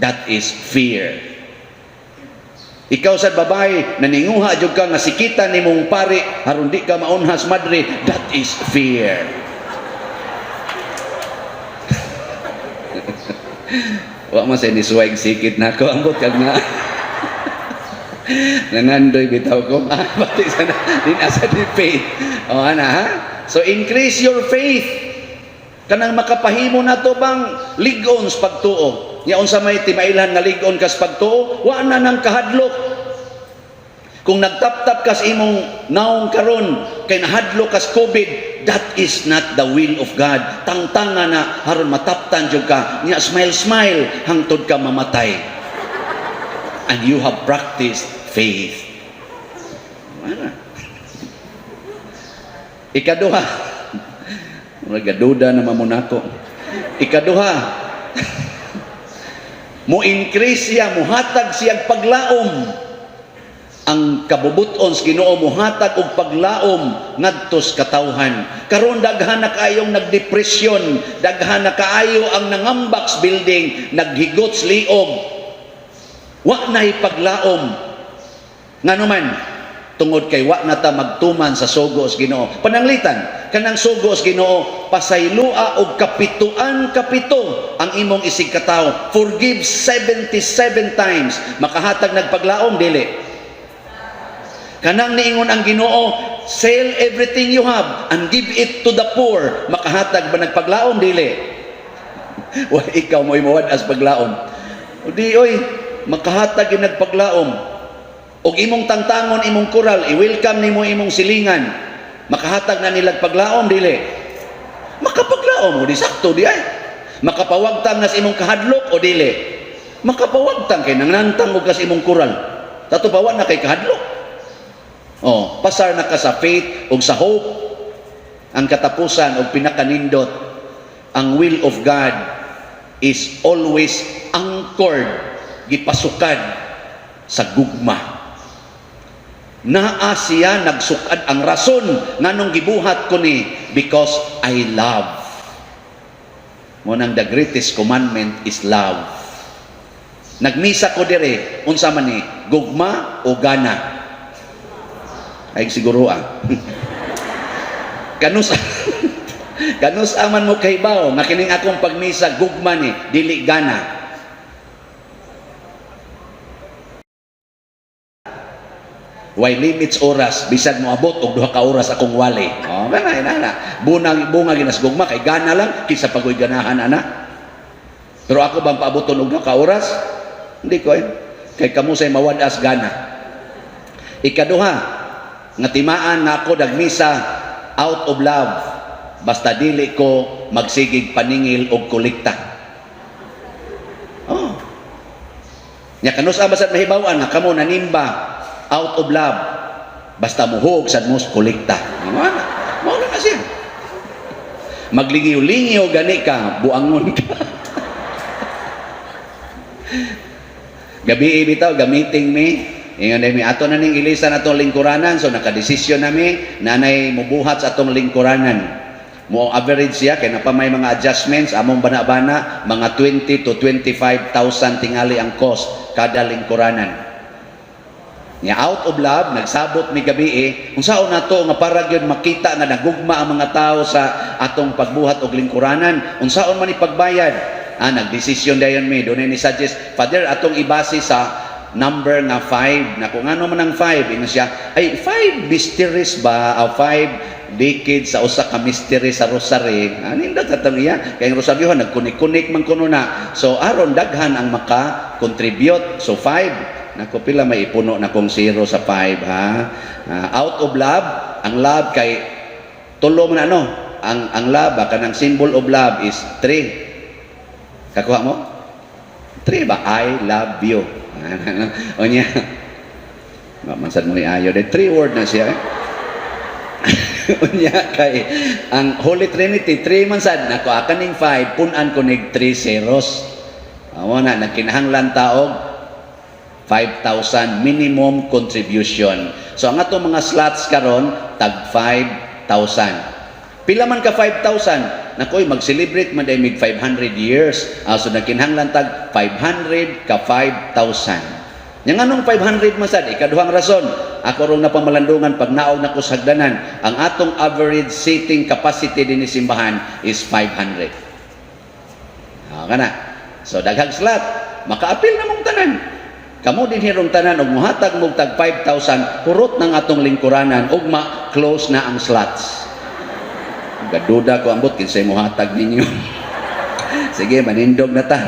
Speaker 1: That is fear. Ikaw sa babae, naninguha jud ka nga sikita nimong pari aron di ka maunhas madre, that is fear. Wa man sa nisuway sikit nako, ambot kag nga nangandoy bitaw ko. Ah, pati sana din asa di faith. O ana ha? So increase your faith. Kanang makapahimo na to bang lig-on sa pagtuo. Nya unsa may timailhan nga lig-on kas pagtuo, wa na nang kahadlok. Kung nagtap-tap ka sa imong naong karon kay nahadlok ka sa COVID, that is not the will of God. Tangtanga na aron mataptan jud ka. Nya smile smile hangtod ka mamatay. And you have practiced faith. Ano? Ikaduha. Nagaduda na mamunako. Ikaduha. Mo increase siya, muhatag siya paglaom. Ang kabubuton sa Ginoo, muhatag og paglaom ngadto sa katawhan. Karon daghan na kaayong nagdepresyon, daghan na kaayo ang nangambak sa building, naghigot sa liog. Wa na'y paglaom. Ngano man? Tungod kay wa na ta magtuman sa sugo sa Ginoo. Pananglitan, kanang sugo sa Ginoo, pasaylua og kapituan kapito ang imong isig katawo. Forgive 77 times. Makahatag nagpaglaom, dili? Kanang niingon ang Ginoo, "Sell everything you have and give it to the poor." Makahatag ba nagpaglaom, dili? Wa ikaw mo imuwad as paglaom. O di oy, makahatag yung nagpaglaom. Og imong tangtangon imong kural, i-welcome nimo imong silingan. Makahatag na nilag paglaom, dili? Makapaglaom o di sakto di ay. Makapawagtang na sa imong kahadlok o dili? Makapawagtang kay nangnantang og ka sa imong kural. Tato pa wa na kay kahadlok. Oh, pasar na ka sa faith ug sa hope. Ang katapusan og pinakanindot, ang will of God is always anchored, gipasukad sa gugma. Naa siya nagsukad ang rason nganong gibuhat ko ni, because I love. Mo nang the greatest commandment is love. Nagmisa ko dire, unsa man ni? Gugma o gana? Ay siguro ah. Kanus aman mo kahibaw nga kining akong pagmisa gugma ni, dili gana? Way limits oras, bisag moabot og 2 ka oras akong wali. Oh, kana ina na. Bunga bunga ginas gugma kay gana lang kinsa pagoy ganahan ana. Pero ako bang paaboton og 2 ka oras? Hindi ko eh. Kay kamo say mawad-as gana. Ikaduha, nga timaan nga ako nagmisa out of love. Basta dili ko magsigig paningil og kolekta. Oh. Nya kanus ba sad mahibaw-an nga kamo nanimba out of love? Basta muhog sad mo sa kolekta. Mao na. Mao na siya. Maglingiw-lingiw gani ka, buangon ka. Gabi bitaw gamiting mi. Ingon mi ato na ning ilisan atong lingkuranan, so nakadesisyon nami nanay mubuhat sa atong lingkuranan. Mo average siya kay napa may mga adjustments among bana-bana, mga 20 to 25,000 tingali ang cost kada lingkuranan. Nya out of love nagsabot mi gabi eh, unsaon nato nga para gyud makita nga nagugma ang mga tao sa atong pagbuhat og lingkuranan, unsaon man ipagbayad? Ah, nagdesisyon dayon mi, dunay ni suggest, "Father, atong ibase sa number nga 5." Na kung ano man ang 5, ingon siya, ay 5 mysteries ba, o 5 decades sa usa ka mystery sa rosary. Nindot atong iya kay ang rosaryo nagkunik-kunik man kuno na, so aron daghan ang maka-contribute, so 5. Nako, pila may ipuno na kong zero sa 5, ha? Ah, out of love, ang love kay tulo man ano, ang love ba, kanang symbol of love is 3. Kakuha mo? 3 ba? I love you. O niya. Mansad mo ni ayo. De, three word na siya. Eh. Unya kay ang Holy Trinity, three man sad. Nako, kaning 5 punan ko nig 3 zeros. Amo na nagkinahanglan taog 5,000 minimum contribution. So ang atong mga slots karon tag 5,000. Pila man ka 5,000? Nakoy, mag-celebrate man day mig 500 years. Ah, so nagkinahanglan tag 500 ka 5,000. Yang anong 500 man sad? Ikaduhang rason, ako rong napamalandungan pag naog na ko sa hagdanan, ang atong average seating capacity dinhi simbahan is 500. Ah, kana. So daghang slot, makaapil na mong tanan. Kamo din hirong tanan og muhatag mo tag 5,000, hurot ng atong lingkuranan, ugma close na ang slots. Gaduda ko ambot kinsay muhatag ninyo. Sige, manindog na ta.